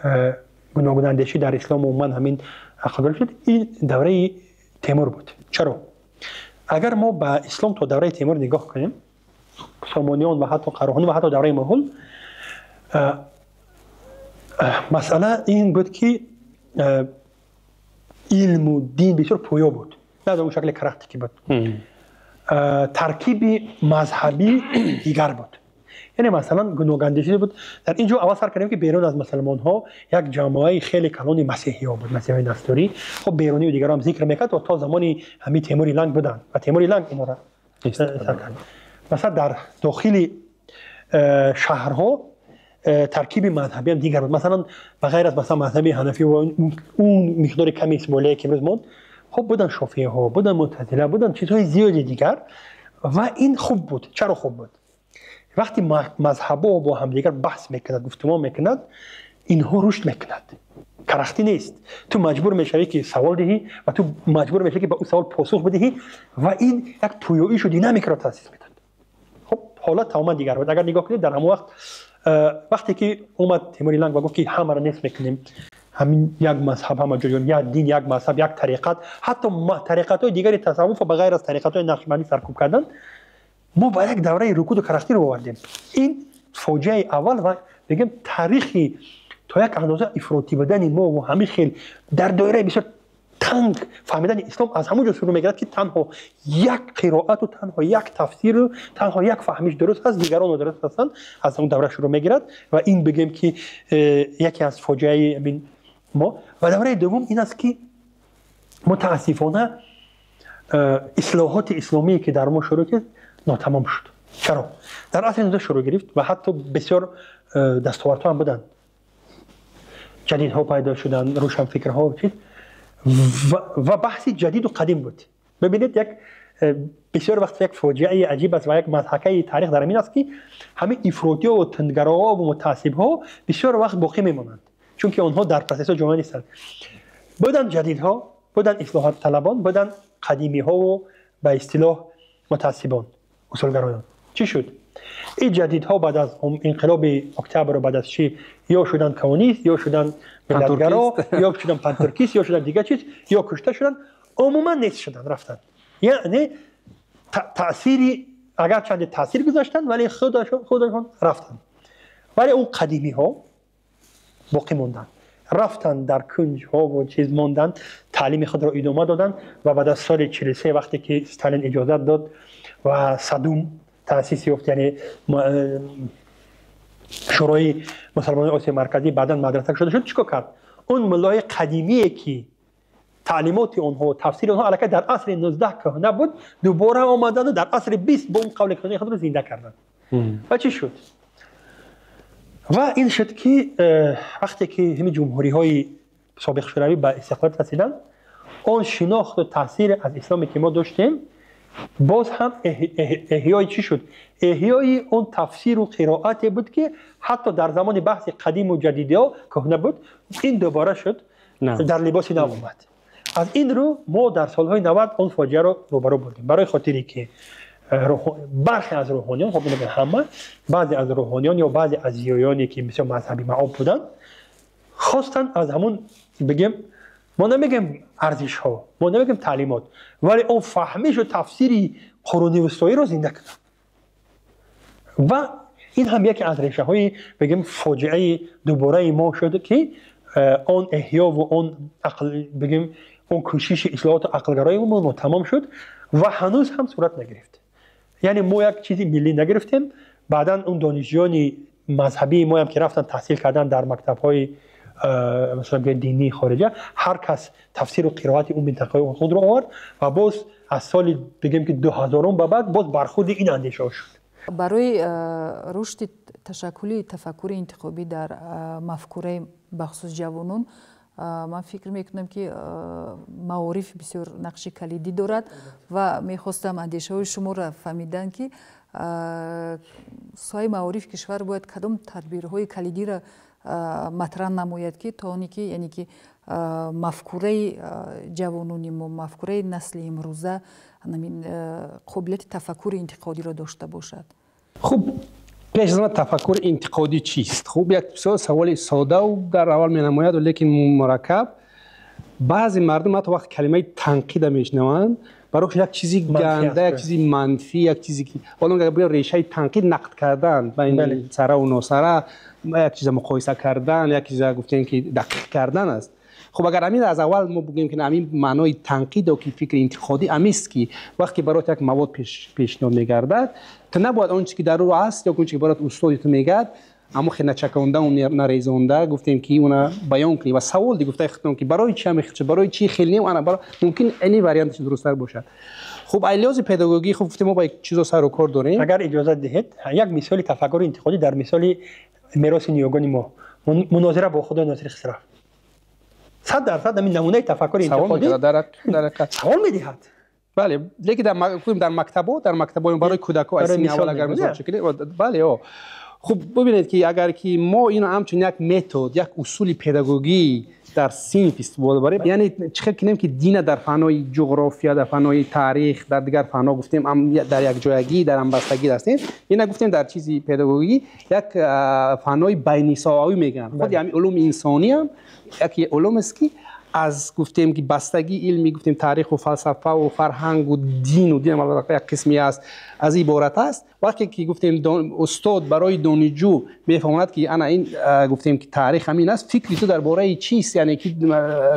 C: гуногунандешӣ дар ислом умуман ҳамин ақлгирӣ шуд, ин давраи Темур буд. Чаро? Агар мо ба ислом то давраи Темур нигоҳ кунем, Сомониён ва ҳатто Қароҳонӣ ва ҳатто давраи Муғул, масъала ин буд ки илму дин бисёр пӯё буд, на дар он шакли карахте ки буд. Таркиби мазҳабӣ дигар буд. Яъне масалан гуногандешӣ буд. Дар ин ҷо аввал сар кардем ки берун аз мусалмонҳо як ҷамоаи хеле калони масеҳиҳо буд, масеҳиҳои насторӣ. Хуб, берунию дигарро ҳам зикр мекард ва то замони ҳамин Темури Ланг буданд ва Темури Ланг инҳоро сар кард. Масалан дар дохили шаҳрҳо таркиби мазҳабӣ ҳам дигар буд. Масалан ба ғайр аз масалан мазҳаби ҳанафӣ ва он миқдори ками исмоилие ки имрӯз монд, хуб буданд шофииҳо, буданд мутазила, буданд чизҳои зиёди дигар ва ин хуб буд. Чаро хуб буд? Вақте мазҳабҳо бо ҳамдигар баҳс мекунад, гуфтумон мекунад, инҳо рушд мекунад. Карахтӣ нест. Ту маҷбур мешавӣ ки савол диҳӣ ва ту маҷбур мешавӣ ки ба ӯ савол посух бидиҳӣ ва ин як пӯёишу динамикро таъсис медод. Хуб, Ҳолат тамоман дигар буд. Агар нигоҳ кунед, дар ҳамон вақт, вақте ки омад Темури Ланг ва гуфт, ки ҳамаро нест мекунем, ҳамин як мазҳаб ҳама ҷо, як дин, як мазҳаб, як тариқат, ҳатто тариқатҳои дигари тасаввуфро ба ғайр аз тариқатҳои нақшбандӣ саркӯб кардан, мо ба як давраи рукуду карахтӣ ро овардем. Ин фоҷиаи аввал ва бигем, таърихи то як андоза ифротӣ будани мо ва ҳамин хел дар доираи бисёр танг фаҳмидани ислом аз ҳамон ҷо шурӯъ мегирад, ки танҳо як қироату танҳо як тафсиру танҳо як фаҳмиш дуруст аст, дигарон нодуруст ҳастанд. Аз ҳамон давра шурӯъ мегирад ва ин, бигем, ки яке аз фоҷиаи ҳамин мо. Ва давраи дуввум ин аст, ки мутаассифона ислоҳоти исломие, ки дар мо шурӯъ кард, нотамом шуд. Чаро? Дар асри 19 шурӯъ гирифт ва ҳатто бисёр дастовардҳо ҳам буданд, ҷадидҳо пайдо шуданд, рӯшанфикрҳо, чиз ва баҳси ҷадиду қадим буд. Бибинед, як бисёр вақт як фоҷиаи аҷиб аст ва як мазҳакаи таърих дар ҳамин аст, ки ҳамин ифротиҳо ва тундгароҳо ва мутаассибҳо бисёр вақт боқӣ мемонанд, чунки онҳо дар процессҳо ҷомеа нестанд. Буданд ҷадидҳо, буданд ислоҳотталабон, буданд қадимиҳову ба истилоҳ мутаассибон, усулгароён. Чӣ шуд? Ин ҷадидҳо баъд аз инқилоби октябру баъд аз чӣ ё шуданд коммунист, ё шуданд миллатгаро, ё шуданд пантуркист, ё шуданд дигар чиз, ё кушта шуданд, умуман нест шуданд, рафтанд. Яъне таъсири, агарчанде таъсир гузоштанд, вале худашон рафтанд. Вале он қадимиҳо боқӣ монданд, рафтанд, дар кунҷҳову чиз монданд, таълими худро идома доданд. Ва баъд аз соли 43, вақте ки Сталин иҷозат дод ва САДУМ таъсис ёфт, яъне Шӯрои мусалмонони Осиёи Марказӣ, баъдан мадраса шуда шуд, чӣ кор кард? Он муллоҳои қадимие, ки таълимоти онҳо, тафсири онҳо аллакай дар асри 19 кӯҳна буд, дубора омаданду дар асри 20 бо он қавли кӯҳнаи худро зинда карданд. Ва чӣ шуд? Ва ин шуд, ки вақте ки ҳамин ҷумҳуриҳои собиқ шӯравӣ ба истиқлолият расиданд, он шинохту таъсире аз исломе, ки мо доштем, боз ҳам эҳёи чӣ шуд? Эҳёи он тафсиру қироате буд, ки ҳатто дар замони баҳси қадиму ҷадидиҳо кӯҳна буд. Ин дубора шуд, дар либоси нав омад. Аз ин рӯ мо дар солҳои 90 он фоҷиаро рӯбарӯ будем, барои хотире ки бархе аз рӯҳониён, хоб намегӯям ҳама, баъзе аз рӯҳониён ё баъзе аз зиёёне, ки бисёр мазҳаби маоб буданд, хостанд аз ҳамун, бигем, мо намегӯем арзишҳо, мо намегӯем таълимот, вале он фаҳмишу тафсири қуруни вустоиро зинда кунанд. Ва ин ҳам яке аз решаҳои, бигем, фоҷиаи дубораи мо шуд, ки он эҳёву он бигем, он кӯшиши ислоҳоту ақлгарои мо нотамом шуд ва ҳанӯз ҳам сурат нагирифт. Яъне мо як чизи миллӣ нагирифтем. Баъдан он донишҷӯёни мазҳабии моям, ки рафтан таҳсил кардан дар мактабҳои, масалан, динии хориҷа, ҳар кас тафсиру қироати он минтақаи худро овард ва боз аз соли, бигем, ки 2000-ум ба баъд боз бархурди ин андешаҳо шуд.
A: Барои рушди ташаккули тафаккури интиқодӣ дар мафкураи бахусус ҷавонон, ман фикр мекунам, ки маориф бисёр нақши калидӣ дорад. Ва мехостам андешаҳои шуморо фаҳмидан, ки соҳаи маориф кишвар бояд кадом тадбирҳои калидиро матраҳ намояд, ки то оне ки, яъне ки, мафкураи ҷавонони мо, мафкураи насли имрӯза қобилияти тафаккури интиқодиро дошта бошад.
B: Хуб, пеш аз ҳама, тафаккури интиқодӣ чист? Хуб, як бисёр саволи содау дар аввал менамояд, лекин мураккаб. Баъзе мардум ҳатто вақт калимаи танқида мешунаванд, барои як чизи ганда, як чизи манфӣ, як чизе ки ҳоло решаи танқид нақд кардан, байни сараву носара як чиза муқоиса кардан, як чиза, гуфтем, ки дақиқ кардан аст. Хуб, агар ҳамин аз аввал мо бигӯем, ки ҳамин маънои танқидо, ки фикри интиқодӣ амист, ки вақте барот як мавод пешниҳод мегардад, ту набояд он чизе, ки дар ӯ аст, ё он чизе, ки барот устоди ту мегӯяд, аммо хе начакондау нарезонда, гуфтем, ки уна баён кунӣ ва савол ди, гуфтаи худтон, ки барои чи ҳами хел, барои чи хел не, ана мумкин ини варианташ дурусттар бошад. Хуб, аз лиҳози педагогӣ, хуб, гуфтем, мо ба чизо сару кор дорем.
C: Агар иҷозат диҳед, як мисоли тафаккури интиқодӣ дар мисоли мероси ниёгони мо, мунозира бо Худои Носири Хисрав, 100% ҳамин намунаи тафаккури интиқодӣ савол медиҳад.
B: Бале, лекин дар мактабҳо, дар мактабҳо барои кӯдакҳо аз синни аввал агар мисол чӣ, бале, о хуб, бибинед, ки агар ки мо инро ҳамчун як метод, як усули педагогӣ Дар синф истифода барем, яъне чӣ хел кинем, ки дина дар фанҳои ҷуғрофия, дар фанҳои таърих, дар дигар фанҳо гуфтем, дар якҷоягӣ, дар ҳамбастагӣ ҳастем. Ина гуфтем, дар чизи педагогӣ як фанҳои байнисоҳавӣ мегӯянд. Худи ҳамин улуми инсонӣ ҳам яке улум аст, ки аз гуфтем, ки бастагии илми гуфтем таъриху фалсафаву фарҳангу дину дин як қисме аст, аз иборат аст. Вақте ки гуфтем, устод барои донишҷӯ мефаҳмонад, ки ана ин гуфтем, ки таърих ҳамин аст, фикри ту дар бораи чист? Яъне ки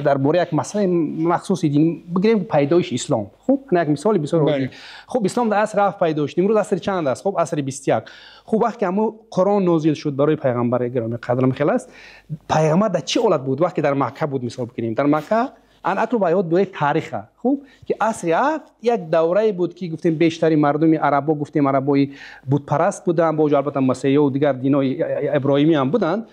B: дар бораи як масъалаи махсуси дин бигирем, пайдоиши ислом. Хуб, як мисоли бисёр оддӣ. Хуб, ислом дар асри 7 пайдо шуд, имрӯз асри чанд аст? Хуб, асри 21. Хуб, вақте ки ҳамун Қуръон нозил шуд барои пайғамбари гиромӣ қадрам хел аст, пайғамбар дар чӣ ҳолат буд, вақте дар Макка буд? Мисол бигирем, дар Макка. Ан акну ба ёд биёред таъриха. Хуб, ки асри 7 як даврае буд, ки гуфтем, бештари мардуми арабо, гуфтем, арабои бутпараст буданд, бо албатта масеҳиё дигар динои иброҳимӣ ҳам буданд.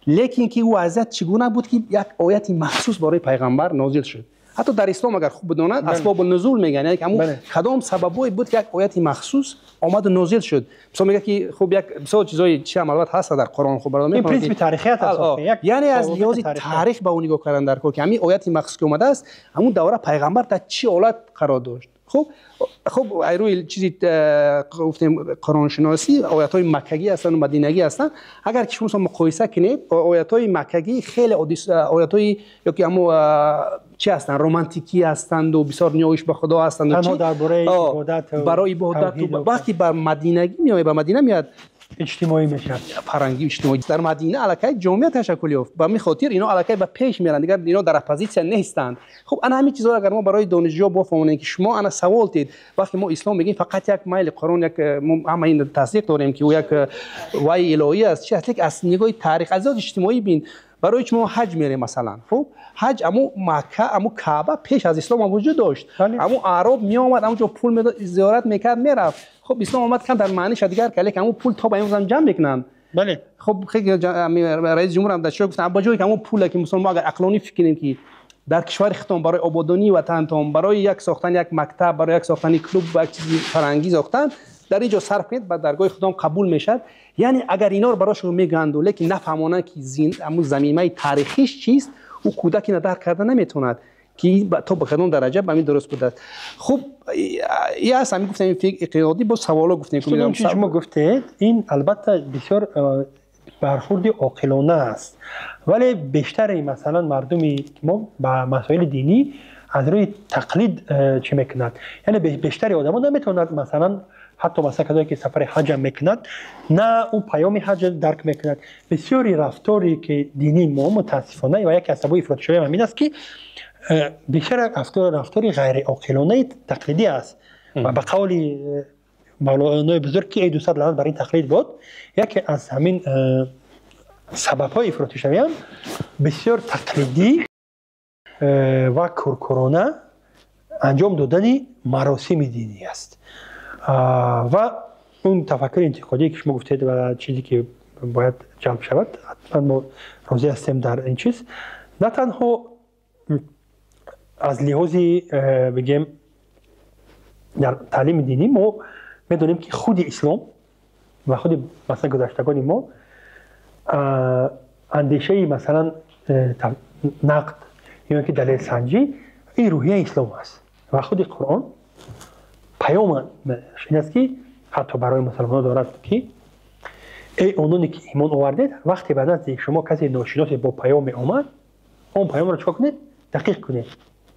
B: Лекин ки ӯ вазъият чӣ гуна буд, ки як ояти махсус барои пайғамбар нозил шуд? Ҳатто дар ислом, агар хуб бидонад, асбобу нузул мегӯянд, яъне ҳамун кадом сабабое буд, ки як ояти махсус омаду нозил шуд. Мисол мегӯяд, ки хуб, як бисёр чизои чи ҳам албатта ҳаста дар Қуръон. Хуб,
C: ин принсипи таърихият аст.
B: Яъне аз лиҳози таърих ба ӯ нигоҳ кардан дар кор, ки ҳамин ояти махсус ки омадааст, ҳамун давра пайғамбар дар чӣ ҳолат қарор дошт. Хуб, рӯи чизи гуфтем қуръоншиносӣ, оятҳои маккагӣ ҳастанд, мадинагӣ ҳастанд. Агар ки шумо муқоиса кунед, оятҳои маккагӣ хеле оятҳои ёки ҳамо чи ҳастанд, романтикӣ ҳастанду бисёр ниёиш ба Худо ҳастанд.
C: Танҳо дар бораи ибодат.
B: Барои ибодат. Вақте ба мадинагӣ меояд, ба Мадина меояд,
C: иҷтимоӣ мешавад.
B: Фарҳангӣ, иҷтимоӣ. Дар Мадина аллакай ҷомеа ташаккул ёфт, ба ҳамин хотир ино аллакай ба пеш меранд, дигар ино дар оппозитсия нестанд. Хуб, ана ҳамин чизҳоро агар мо барои донишҷӯ бофаҳмонем, ки шумо ана савол тед, вақте мо ислом мегӯем, фақат як майли Қуръон, як мо ҳама ин тасдиқ дорем, ки ӯ як ваҳйи илоҳӣ аст, чи аст, лекин аз нигоҳи таърих, аз лиҳози иҷтимоӣ бин. Барои чи мо ҳаҷ мерем, масалан? Хуб, ҳаҷ, аму Макка, аму Каъба пеш аз ислом ҳам вуҷуд дошт. Аму аъроб меомад, амуҷо пул медод, зиёрат мекард, мерафт. Хуб, ислом омад, кам дар маъниша дигар кард, лекин аму пул то ба имрӯз ҳам ҷамъ мекунанд. Хуб, раиси ҷумҳурам дар чиро гуфтам, ба ҷое ки аму пуле ки мусулмон, агар ақлонӣ фикр кунем, ки дар кишвари худтон барои ободонии ватантон, барои як сохтани як мактаб, барои як сохтани клуб, як чизи фарҳангӣ сохтан, дар ин ҷо сарф кунед, ба даргоҳи худом қабул мешавад. Яъне агар инҳоро барошон мегӯянду, лекин нафаҳмонанд, ки ҳамун замимаи таърихиш чист, ӯ кӯдак ина дарк карда наметавонад, ки то ба кадом дараҷа ба ҳамин дуруст будааст. Хуб, и аст ҳамин гуфтем, фикр иқтисодӣ, боз саволо гуфтем.
C: Чи шумо гуфтед, ин албатта бисёр бархурди оқилона аст, вале бештари, масалан, мардуми мо ба масоили динӣ аз рӯи тақлид чӣ мекунад. Яъне бештари одамо наметавонад, масалан, ҳатто масалан касое ки сафари ҳаҷам мекунад, на ӯ паёми ҳаҷ дарк мекунад. Бисёри рафторе ки динии мо, мутаассифона, ва яке аз сабаби ифротшавӣ ҳамин аст, ки бештар рафтори ғайриоқилонаи тақлидӣ аст. Ва ба қавли мавлонои бузург, ки эй дусад лаънат бар ин тақлид буд, яке аз ҳамин сабабҳои ифротишавиам бисёр тақлидӣ ва куркурона анҷом додани маросими динӣ аст. Ва он тафаккури интиқодие, ки шумо гуфтед, ва чизе ки бояд ҷалб шавад, ҳатман мо розӣ ҳастем дар ин чиз. На танҳо аз лиҳози бигем, дар таълими динӣ мо медонем, ки худи ислом ва худи, масалан, гузаштагони мо андешаи, масалан, нақд ё ки далелсанҷӣ, ин рӯҳияи ислом аст. Ва худи Қуръон паём ин аст, ки ҳатто барои мусалмонон дорад, ки эй ононе ки имон овардед, вақте ба назди шумо касе ношиносе бо паёме омад, он паёмро чикор кунед? Дақиқ кунед.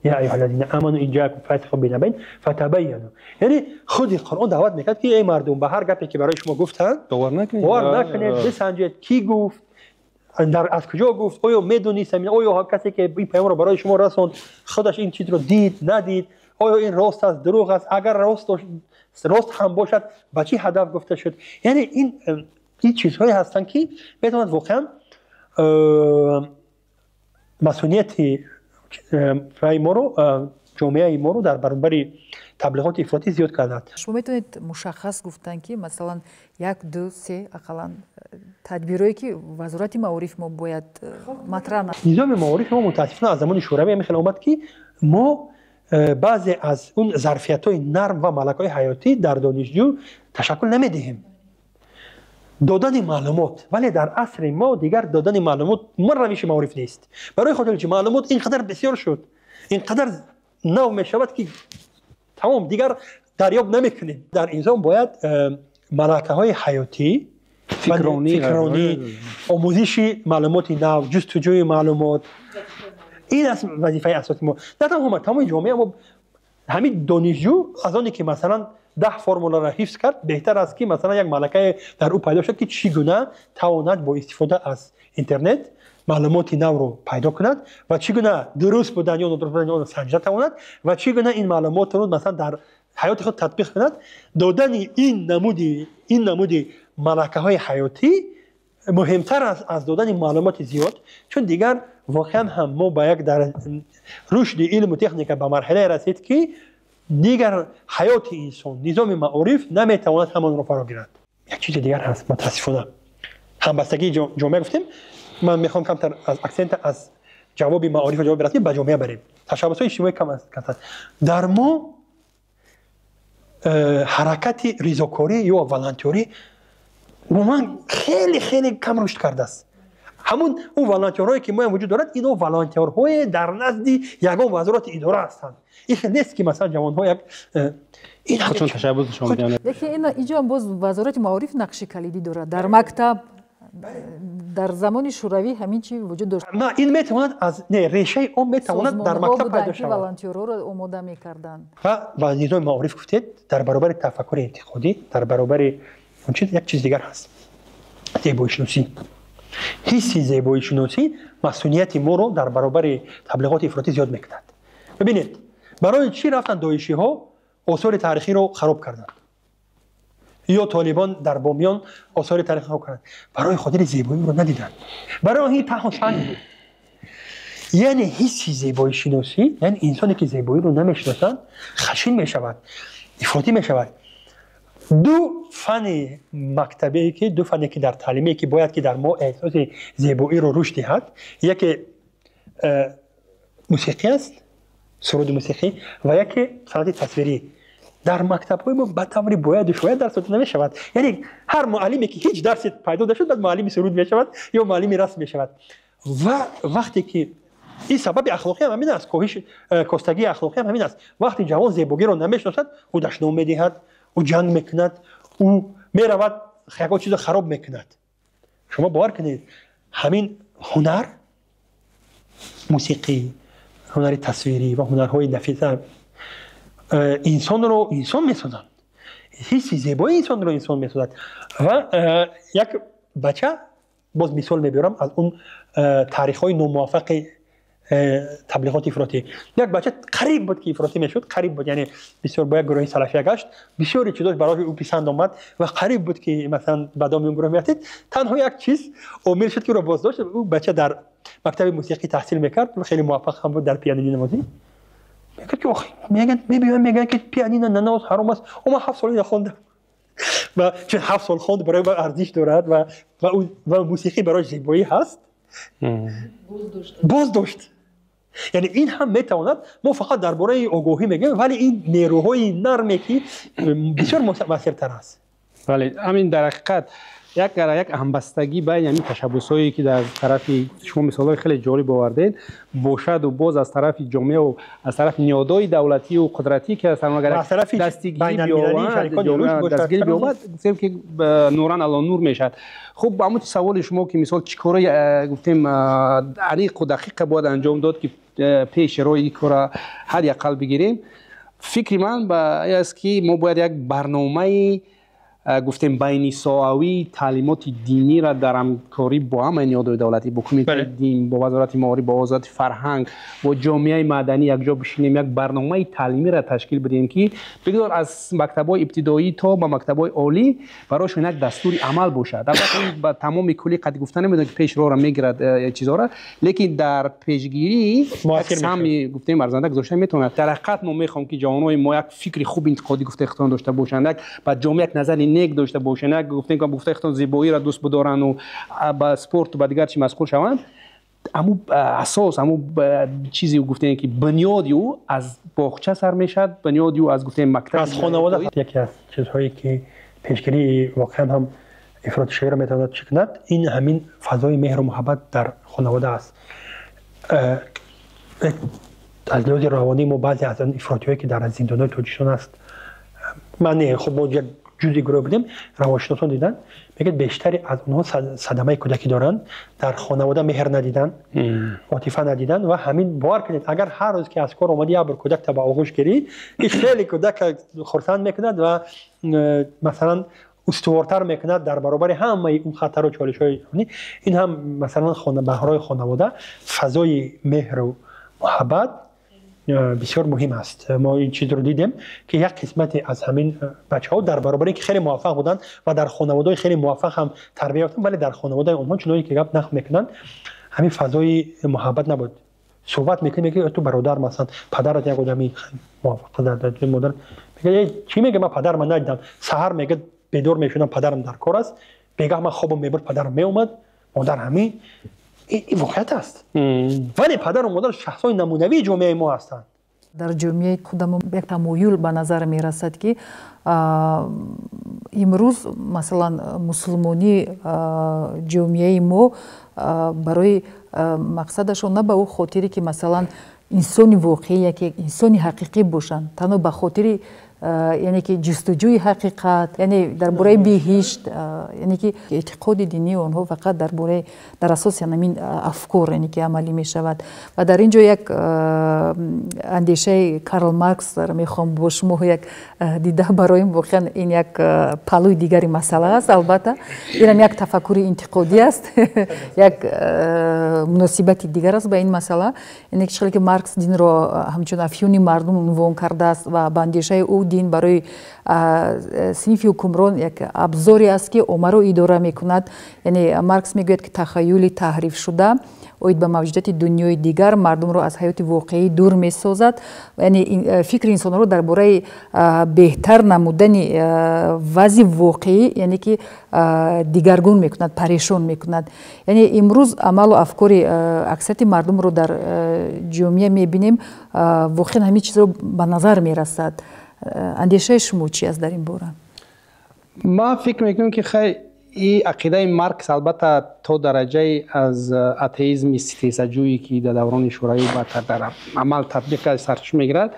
C: Я айюҳа ллазина аману ин ҷаакум фасиқун бинабаин фатабайяну. Яъне худи Қуръон даъват мекард, ки эй мардум, ба ҳар гапе ки барои шумо гуфтанд,
B: бовар накунед,
C: бовар накунед, бисанҷед, кӣ гуфт, аз куҷо гуфт, оё медонист, оё касе ки ин паёмро барои шумо расонд, худаш ин чизро дид, надид, оё ин рост аст, дурӯғ аст, агар рост ҳам бошад, ба чӣ ҳадаф гуфта шуд. Яъне ин чизҳое ҳастанд, ки метавонад воқеан масунияти моро, ҷомеаи моро дар баробари таблиғоти ифротӣ зиёд карданд.
A: Шумо метавонед мушаххас гуфтан, ки масалан як, ду, се ақаллан тадбирое, ки Вазорати маориф мо бояд матраҳ?
C: Низоми маорифи мо, мутаассифона, аз замони Шӯравӣ ҳамин хел омад, ки мо баъзе аз он зарфиятҳои нарм ва малакаҳои ҳаётӣ дар донишҷӯ ташаккул намедиҳем. Додани маълумот, вале дар асри мо дигар додани маълумот ман равиши маориф нест. Барои хотире ки маълумот ин қадар бисёр шуд, ин қадар нав мешавад, ки тамом дигар дарёб намекунем. Дар инсон бояд малакаҳои ҳаётӣ, фикронӣ, омӯзиши маълумоти нав, ҷустуҷӯи маълумот. Ин аст вазифаи асосии мо. На танҳо ма, тамоми ҷомеа. Мо ҳамин донишҷӯ аз оне ки масалан 10 формуларо ҳифз кард, беҳтар аст, ки масалан як малакае дар ӯ пайдо шуд, ки чӣ гуна тавонад бо истифода аз интернет маълумоти навро пайдо кунад ва чӣ гуна дуруст будан ё нодуруст будани онро санҷида тавонад ва чӣ гуна ин маълумотро масалан дар ҳаёти худ татбиқ кунад. Додани ин намуди малакаҳои ҳаётӣ муҳимтар аст аз додани маълумоти зиёд, чун дигар воқеан ҳам мо ба як дар рушди илму техника ба марҳилае расид, ки дигар ҳаёти инсон, низоми маориф наметавонад ҳамонро фаро гирад. Як чизи дигар ҳаст, мутаассифона. Ҳамбастагии ҷомеа гуфтем, ман мехоҳам камтар аз акцента аз ҷавоби маориф ва ҷавоби расмӣ ба ҷомеа барем. Ташаббусҳои иҷтимоӣ кам аст. Дар мо ҳаракати ризокорӣ ё волонтёрӣ умуман хеле хеле кам рушд кардааст. Ҳамун ӯ волонтёрҳое ки моям вуҷуд дорад, ино волонтёрҳое дар назди ягон вазорати идора ҳастанд. Ин хел нест, ки масалан ҷавонҳо як
B: худшон ташаббус нишон медиҳанд.
A: Лекин инҷо боз Вазорати маориф нақши калидӣ дорад. Дар мактаб дар замони Шӯравӣ ҳамин чи вуҷуд дошт.
C: На, ин метавонад аз не, решаи он метавонад дар мактаб пайдо шавад.
A: Волонтёрҳоро омода мекарданд.
C: Ва низоми маориф гуфтед, дар баробари тафаккури интиқодӣ, дар баробари он чиз, як чиз дигар ҳаст: зебоишиносӣ. Ҳисси зебоишиносӣ масунияти моро дар баробари таблиғоти ифротӣ зиёд мекунад. Бибинед, барои чӣ рафтанд доишиҳо осори таърихиро хароб карданд ё толибон дар Бомиён осори таърихӣ хароб карданд? Барои хотири зебоиро надиданд, барои ин танҳо санг буд. Яъне ҳисси зебоишиносӣ, яъне инсоне ки зебоиро намешиносад, хашин мешавад, ифротӣ мешавад. Ду фани мактабие ки, ду фане ки дар таълимие ки бояд ки дар мо эҳсоси зебоиро рушд диҳад, яке мусиқӣ аст, суруди мусиқӣ, ва яке санъати тасвирӣ. Дар мактабҳои мо ба таври бояду шояд дарс дода намешавад. Яъне ҳар муаллиме ки ҳеҷ дарсе пайдо нашуд, баъд муаллими суруд мешавад ё муаллими расм мешавад. Ва вақте ки ин сабаби ахлоқӣ ҳам ҳамин аст, коҳиш костагии ахлоқӣ ҳам ҳамин аст. Вақте ҷавон зебогиро намешиносад, ӯ дашном медиҳад, ӯ ҷанг мекунад, ӯ меравад ягон чизо хароб мекунад. Шумо бовар кунед, ҳамин ҳунар, мусиқӣ, ҳунари тасвирӣ ва ҳунарҳои нафиса инсонро инсон месозанд, ҳисси зебои инсонро инсон месозад. Ва як бача, боз мисол мебиёрам аз он таърихҳои номуваффақи таблиғоти ифротӣ, як бача қариб буд, ки ифротӣ мешуд, қариб буд, яъне бисёр бо як гурӯҳи салафия гашт, бисёри чизош барои ӯ писанд омад ва қариб буд, ки масалан ба доми он гурӯҳ меафтид. Танҳо як чиз омил шуд, ки ӯро боздошт. Ӯ бача дар мактаби мусиқӣ таҳсил мекард, хеле муваффақ ҳам буд дар пианинонавозӣ. Мегӯяд, ки охи, мегӯянд, мебиёям, мегӯянд, ки пианино нанавоз, ҳаром аст. О, ман 7 сол ина хондам. Ва чун 7 сол хонд, барои арзиш дорад ва мусиқӣ барои зебоӣ ҳаст, боз дошт. Яъне ин ҳам метавонад, мо фақат дар бораи огоҳӣ мегӯем, вале ин нерӯҳои нарме ки бисёр муассиртар аст.
B: Бале, ҳамин дар ҳақиқат як ҳамбастагӣ байни ҳамин ташаббусҳое, ки дар тарафи шумо мисолҳои хеле ҷолиб овардед, бошаду боз аз тарафи ҷомеау аз тарафи ниҳодҳои давлатию қудратӣ, ки дастгирӣ биёбад, гуфтем, ки нуран ало нур мешавад. Хуб, ҳамун саволи шумо, ки мисол чӣ кори гуфтем аниқу дақиқа бояд анҷом дод, ки пеши роҳи ин кора ҳадди ақал бигирем, фикри ман ба ин аст, ки мо бояд як барномаи гуфтем байнисоҳавии таълимоти диниро дар ҳамкорӣ бо ҳамаи ниҳодҳои давлатӣ, бо Кумитаи дин, бо Вазорати маориф, бо Вазорати фарҳанг, бо ҷомеаи маданӣ якҷо бишинем, як барномаи таълимиро ташкил бидиҳем, ки бигзор аз мактабҳои ибтидоӣ то ба мактабҳои олӣ барояшон як дастури амал бошад. Албатта, ин ба тамоми куллӣ қадди гуфта намедонем, ки пеш роҳро мегирад чизҳоро, лекин дар пешгирӣ саҳми гуфтем арзанда гузошта метавонад. Дар ҳақиқат мо мехоҳем, ки ҷавонои мо як фикри хуби интиқодӣ, гуфтаи худтон, дошта бошанд, як ба ҷомеа як назари нек дошта бошанд, як гуфтем, гуфтаи худтон, зебоиро дӯст бидорану ба спорту ба дигар чи машғул шаванд. Аму асос, аму чизе гуфтем, ки бунёди ӯ аз боғча сар мешавад, бунёди ӯ аз гуфтем мактаб.
C: Аз хонавода. Яке аз чизҳое ки пешгирии воқеан ҳам ифротишавиро метавонад чӣ кунад, ин ҳамин фазои меҳру муҳаббат дар хонавода аст. Аз лиҳози равонӣ мо баъзе аз он ифротиҳое ки дар зиндонҳои Тоҷикистон аст, ман не, хуб, мо як ҷузъи гурӯҳ будем, равоншиносон диданд, мегӯяд, бештари аз онҳо садамаи кӯдакӣ доранд, дар хонавода меҳр надиданд, отифа надиданд. Ва ҳамин, бовар кунед, агар ҳар рӯз ки аз кор омадӣ, як бор кӯдакта ба оғӯш гирӣ, ин хеле кӯдака хурсанд мекунад ва масалан устувортар мекунад дар баробари ҳамаи он хатару чолишҳои. Ин ҳам масалан баҳрои хонавода фазои меҳру муҳаббат бисёр муҳим аст. Мо ин чизро дидем, ки як қисмате аз ҳамин бачаҳо дар баробаре ки хеле муваффақ буданд ва дар хонаводаҳои хеле муваффақ ҳам тарбия ёфтанд, вале дар хонаводаи онҳо, чуноне ки гап нақл мекунанд, ҳамин фазои муҳаббат набуд. Суҳбат мекунӣ, мегӯяд, ту бародар, масалан, падарат як одами муваффақ, модар мегӯяд, чӣ мега, ман падарма надидам. Саҳар, мегӯяд, бедор мешудам, падарам дар кор аст, бегаҳ ман хобам мебурд, падарам меомад, модар. Ҳамин ин воқеият аст, вале падару модар шахсҳои намунавии ҷомеаи мо ҳастанд.
A: Дар ҷомеаи худамо як тамоюл ба назар мерасад, ки имрӯз, масалан, мусулмонии ҷомеаи мо барои мақсадашон на ба ӯ хотире ки, масалан, инсони воқеӣ, яке инсони ҳақиқӣ бошанд, танҳо ба хотири, яъне ки ҷустуҷӯи ҳақиқат, яъне дар бораи биҳишт, яъне ки эътиқоди динии онҳо фақат дар бораи, дар асоси ҳамин афкор, яъне ки амалӣ мешавад. Ва дар ин ҷо як андешаи Карл Маркс мехоҳам бо шумо як дида бароем. Воқеан, ин як паҳлӯи дигари масъала аст. Албатта, инам як тафаккури интиқодӣ аст, як муносибати дигар аст ба ин масъала. Яъне ки ки Маркс динро ҳамчун афюни мардум унвон кардааст ва ба андешаи ӯ дин барои синфи ҳукмрон як абзоре аст, ки оммаро идора мекунад. Яъне Маркс мегӯяд, ки тахаюли таҳрифшуда оид ба мавҷудияти дунёи дигар мардумро аз ҳаёти воқеӣ дур месозад, яъне фикри инсонҳоро дар бораи беҳтар намудани вазъи воқеӣ, яъне ки дигаргун мекунад, парешон мекунад. Яъне имрӯз амалу афкори аксарияти мардумро дар ҷомеа мебинем, воқеан ҳамин чизро ба назар мерасад. Андешаи шумо чи аст дар ин бора?
B: Ман фикр мекунам, ки хай, и ақидаи Маркс албатта то дараҷаи аз атеизми ситезаҷӯӣ, ки дар даврони Шӯравӣ дар амал татбиқ сарчашма мегирад,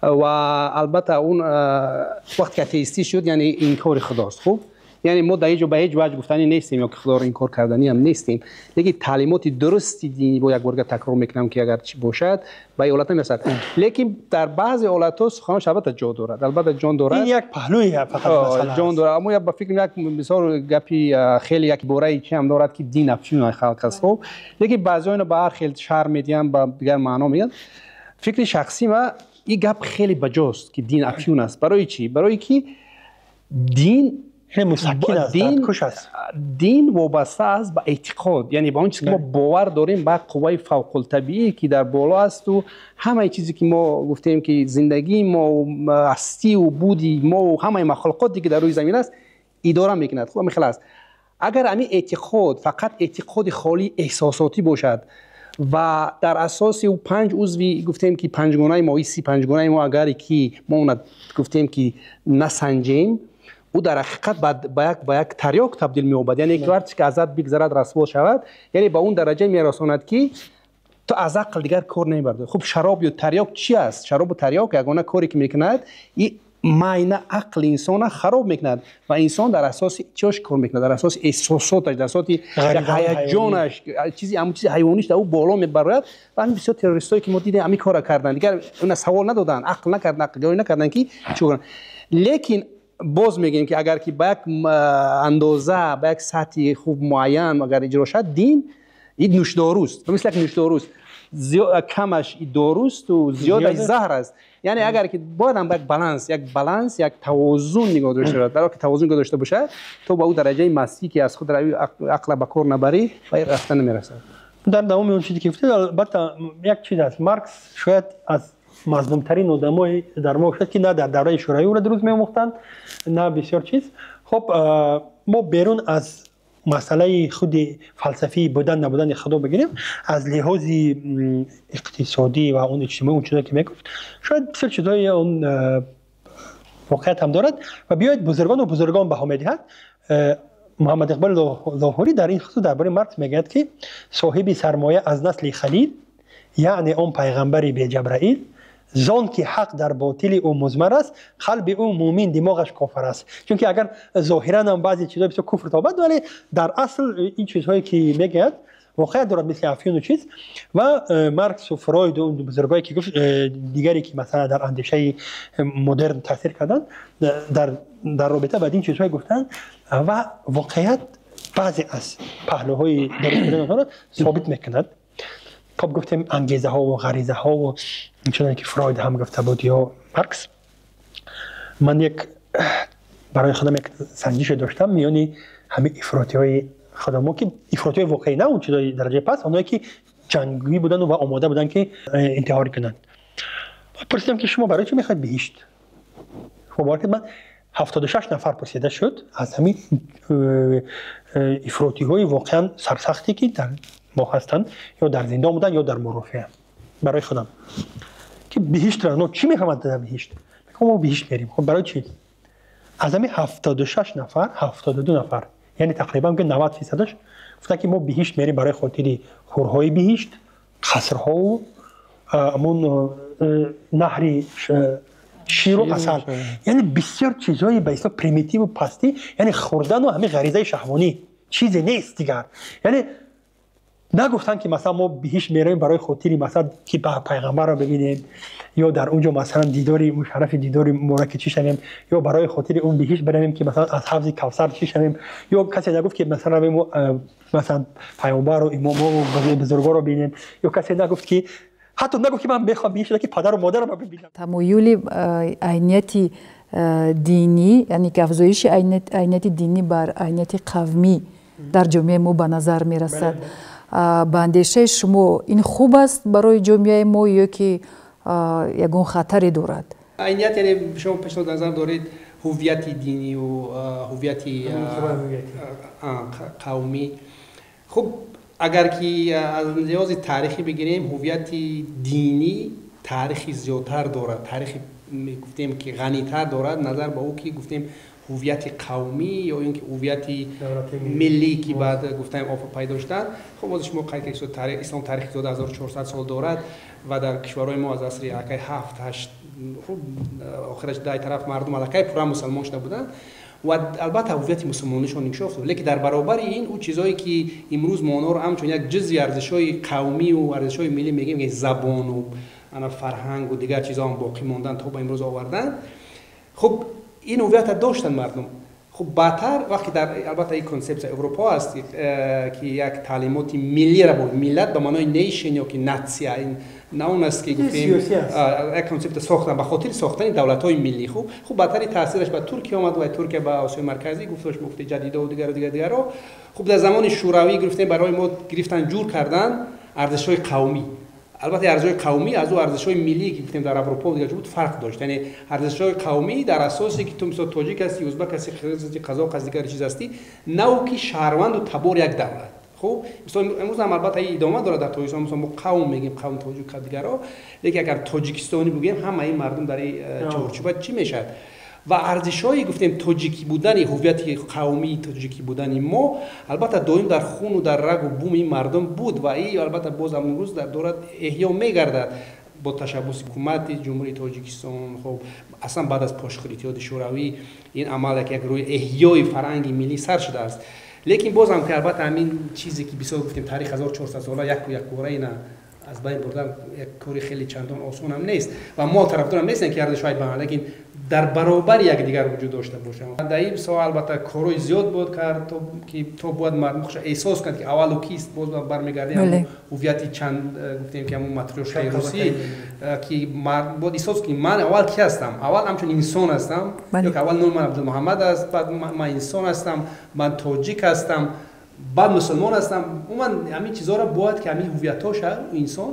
B: ва албатта он вақте ки атеистӣ шуд, яъне инкори худост. Хуб, яъне мо дар ин ҷо ба ҳеҷ ваҷ гуфтанӣ нестем ё ки худоро инкор карданӣ ҳам нестем, лекин таълимоти дурусти динӣ, бо як борга такрор мекунам, ки агар чӣ бошад, ба ин ҳолат намерасад. Лекин дар баъзе ҳолатҳо суханаш албатта ҷо дорад, албатта ҷон дорад.
C: Ин як паҳлӯи фақат масъала.
B: Ҷон дорад, аммо ба фикр як мисол гапи хеле як бораи чи ҳам дорад, ки дин афюни халқ аст. Хуб, лекин баъзеҳо ино ба ҳар хел шарҳ медиҳанд, ба дигар маъно мегӯянд. Фикри шахсӣ ма, ин гап хеле баҷост, ки дин афюн аст. Барои чӣ? Барои ки дин дин вобаста аст ба эътиқод, яъне ба он чизе ки мо бовар дорем, ба қувваи фавқултабиӣ, ки дар боло асту ҳамаи чизе ки мо гуфтем, ки зиндагии мо, ҳастиву буди мо, ҳамаи махлуқоте ки дар рӯи замин аст, идора мекунад. Хуб, ҳамин хел аст. Агар ҳамин эътиқод фақат эътиқоди холии эҳсосотӣ бошад ва дар асоси ӯ панҷ узви, гуфтем ки панҷгонаи мо, ҳисси панҷгонаи мо, агаре ки мо она гуфтем ки насанҷем, ӯ дар ҳақиқат ба як тарёк табдил меёбад. Яъне ки ҳарчи ки аз ҳад бигзарад, расво шавад, яъне ба он дараҷа мерасонад, ки ту аз ақл дигар кор намебардорӣ. Хуб, шароб ё тарёк чи аст? Шаробу тарёк ягона коре ки мекунад, и майна ақли инсона хароб мекунад ва инсон дар асоси чиош кор мекунад? Дар асоси эҳсосоташ, дар асоси ҳаяҷонаш, чизи ҳамун чизи ҳайвониш дар ӯ боло мебарояд. Ва ҳамин бисёр террористое ки мо дидем, ҳамин корро карданд. Дигар она савол надоданд, ақл накарданд, ақлгарӣ накарданд, ки чӣ кунанд. Лекин боз мегӯем, ки агар ки ба як андоза, ба як сатҳи хуб муайян агар иҷро шавад, дин ин нӯшдоруст, мисли як нӯшдоруст: камаш дорусту зиёдаш заҳр аст. Яъне агар ки бояд ҳам як баланс, як тавозун нигоҳ дошта шавад. Дар ки тавозун нигоҳ дошта бошад, то ба ӯ дараҷаи мастӣ, ки аз худ рави ақла ба кор набарӣ, ба рафта намерасад.
C: Дар давоми он чизе ки гуфтед, албатта, як чиз аст: Маркс шояд аз мазлумтарин одамои дар мо шуд, ки на дар давраи Шӯравӣ ӯро дуруст меомӯхтанд, на бисёр чиз. Хуб, мо берун аз масъалаи худи фалсафии будан набудани худо бигирем, аз лиҳози иқтисодӣ ва он иҷтимоӣ, он чизе ки мегуфт, шояд бисёр чизҳои он воқеият ҳам дорад. Ва биёед, бузургону бузургон баҳо медиҳад. Муҳаммад Иқбол Лоҳурӣ дар ин хусус дар бораи Маркс мегӯяд, ки соҳиби сармоя аз насли Халил, яъне он пайғамбари беҷабраил, зон ки ҳақ дар ботили ӯ музмар аст, қалби ӯ мӯмин, димоғаш кофар аст. Чунки агар зоҳиран ҳам баъзе чизҳо бисёр куфр тобад, вале дар асл ин чизҳое ки мегӯяд воқеият дорад, мисли афюну чиз. Ва Марксу Фройду бузургое ки гуфт, дигаре ки масалан дар андешаи модерн таъсир карданд, дар робита ба ин чизҳое гуфтанд ва воқеият баъзе аз паҳлӯҳои дуруст будани онҳоро собит мекунад. Хоб, гуфтем, ангезаҳову ғаризаҳову чуноне ки Фройд ҳам гуфта буд ё Маркс. Ман як барои худам як санҷише доштам миёни ҳамин ифротиҳои худамо, ки ифротиҳои воқеӣ, на он чизои дараҷаи паст, онҳое ки ҷангӣ буданду ва омода буданд, ки интиҳор кунанд. Пурсидам, ки шумо барои чӣ мехоҳед биҳишт? Бовар кунед, ман 76 нафар пурсида шуд аз ҳамин ифротиҳои воқеан сарсахте, ки дар мо ҳастанд, ё дар зиндон буданд, ё дар мурофиа. Барои худам ки биҳиштро но чӣ мехоҳанд дар биҳишт? Мо биҳишт мерем. Хоб, барои чӣ? Аз ҳамин 76 нафар 72 нафар, яъне тақрибан 90 фисадаш гуфтанд, ки мо биҳишт мерем барои хотири ҳурҳои биҳишт, қасрҳову амон наҳри ширу асал, яъне бисёр чизҳои ба ислоҳ примитиву пастӣ, яъне хӯрдану ҳамин ғаризаи шаҳвонӣ, чизе нест дигар. Яъне нагуфтанд, ки масалан мо биҳишт меравем барои хотири масалан ки пайғамбарро бибинем, ё дар он ҷо масалан дидори мушаррафи дидори мубораки чӣ шавем, ё барои хотири он биҳишт биравем, ки масалан аз ҳавзи Кавсар чӣ шавем, ё касе нагуфт, ки масалан равем масалан пайғамбару имомову бузургоро бинем, ё касе нагуфт, ки ҳатто нагуфт, ки ман мехоҳам биҳишт, ки падару модарам бибинам.
A: Тамоюли айнияти динӣ, яъне ки афзоиши айнияти динӣ бар айнияти қавмӣ дар ҷомеаи мо ба назар мерасад. Ба андешаи шумо, ин хуб аст барои ҷомеаи мо ё ки ягон хатаре дорад?
B: Айният, яъне шумо пешниҳод назар доред ҳуввияти динию ҳуввияти қавмӣ. Хуб, агар ки аз лиҳози таърихӣ бигирем, ҳуввияти динӣ таърихи зиёдтар дорад, таърихи гуфтем ки ғанитар дорад назар ба ӯ ки гуфтем ҳуввияти қавмӣ ё ин ки ҳуввияти миллӣ, ки баъд гуфтаем пайдо шуданд. Хуб, боз шумо қайд кардед, ислом таърихи зиёда 1400 сол дорад ва дар кишварҳои мо аз асри аллакай ҳафт, ҳашт, хуб, охираш дай тараф мардум аллакай пурра мусалмон шуда буданд ва албатта ҳуввияти мусулмонишон инкишоф ёфт. Лекин дар баробари ин ӯ чизҳое ки имрӯз мо онҳоро ҳамчун як ҷузъи арзишҳои қавмию арзишҳои миллӣ мегӯем, забону ана фарҳангу дигар чизҳо ҳам боқӣ мондан, то ба имрӯз овардан. Хуб, ин ҳуввията доштанд мардум. Хуб, баъдтар вақте дар албатта ин консепсия Европо аст, ки як таълимоти миллиро бо миллат ба маънои nation ё ки нация, ин на он аст, ки гуфтем як консепта сохтан ба хотири сохтани давлатҳои миллӣ. Хуб, баъдтари таъсираш ба Туркия омад ва Туркия ба Осиёи Марказӣ, гуфтош гуфти ҷадидову дигару дигар дигарро. Хуб, дар замони Шӯравӣ гирифтем, барои мо гирифтан, ҷур кардан арзишҳои қавмӣ. Албатта, арзишҳои қавмӣ аз ӯ арзишҳои миллӣ, ки гуфтем дар Аврупо дигар ҷо буд, фарқ дошт. Яъне арзишҳои қавмӣ дар асосе ки ту мисол тоҷик ҳастӣ, узбак ҳастӣ, қирғиз ҳастӣ, қазоқ ҳастӣ, дигар чиз ҳастӣ, на ӯ ки шаҳрванду табори як давлат. Хуб, мисол имрӯз ҳам албатта идома дорад дар Тоҷикистон. Мисол мо қавм мегӯем, қавм тоҷик, дигарро, лекин агар тоҷикистонӣ бигӯем, ҳамаи мардум дар ин чорчӯба чӣ мешавад. Ва арзишҳои гуфтем тоҷикӣ будани, ҳуввияти қавмии тоҷикӣ будани мо албатта доим дар хуну дар рагу буми мардум буд ва и албатта боз имрӯз дорад эҳё мегардад бо ташаббуси ҳукумати Ҷумҳурии Тоҷикистон. Хуб, аслан баъд аз пошхӯри Иттиҳоди Шӯравӣ ин амал як рӯи эҳёи фарҳанги миллӣ сар шудааст. Лекин бозам ки албатта ҳамин чизе ки бисёр гуфтем, таърих 1400 сола, яку якбора ина аз байн бурдан як кори хеле чандон осонам нест ва мо тарафдорам нестем, ки арзишҳои ба, лекин дар баробари якдигар вуҷуд дошта бошанд. Дар ин соҳа албатта корҳои зиёд бояд кард, то ки то бояд мардум худша эҳсос кунад, ки аввалу кист. Боз бармегардем ҳуввияти чанд гуфтем ки ҳамун матрёшкаи русӣ, ки бояд эҳсос кунем, ман аввал ки ҳастам, аввал ҳамчун инсон ҳастам, ё ки аввал номи ман Абдулмуҳаммад аст, баъд ман инсон ҳастам, ман тоҷик ҳастам, баъд мусулмон ҳастам. Умуман ҳамин чизҳоро бояд ки ҳамин ҳуввиятҳоша инсон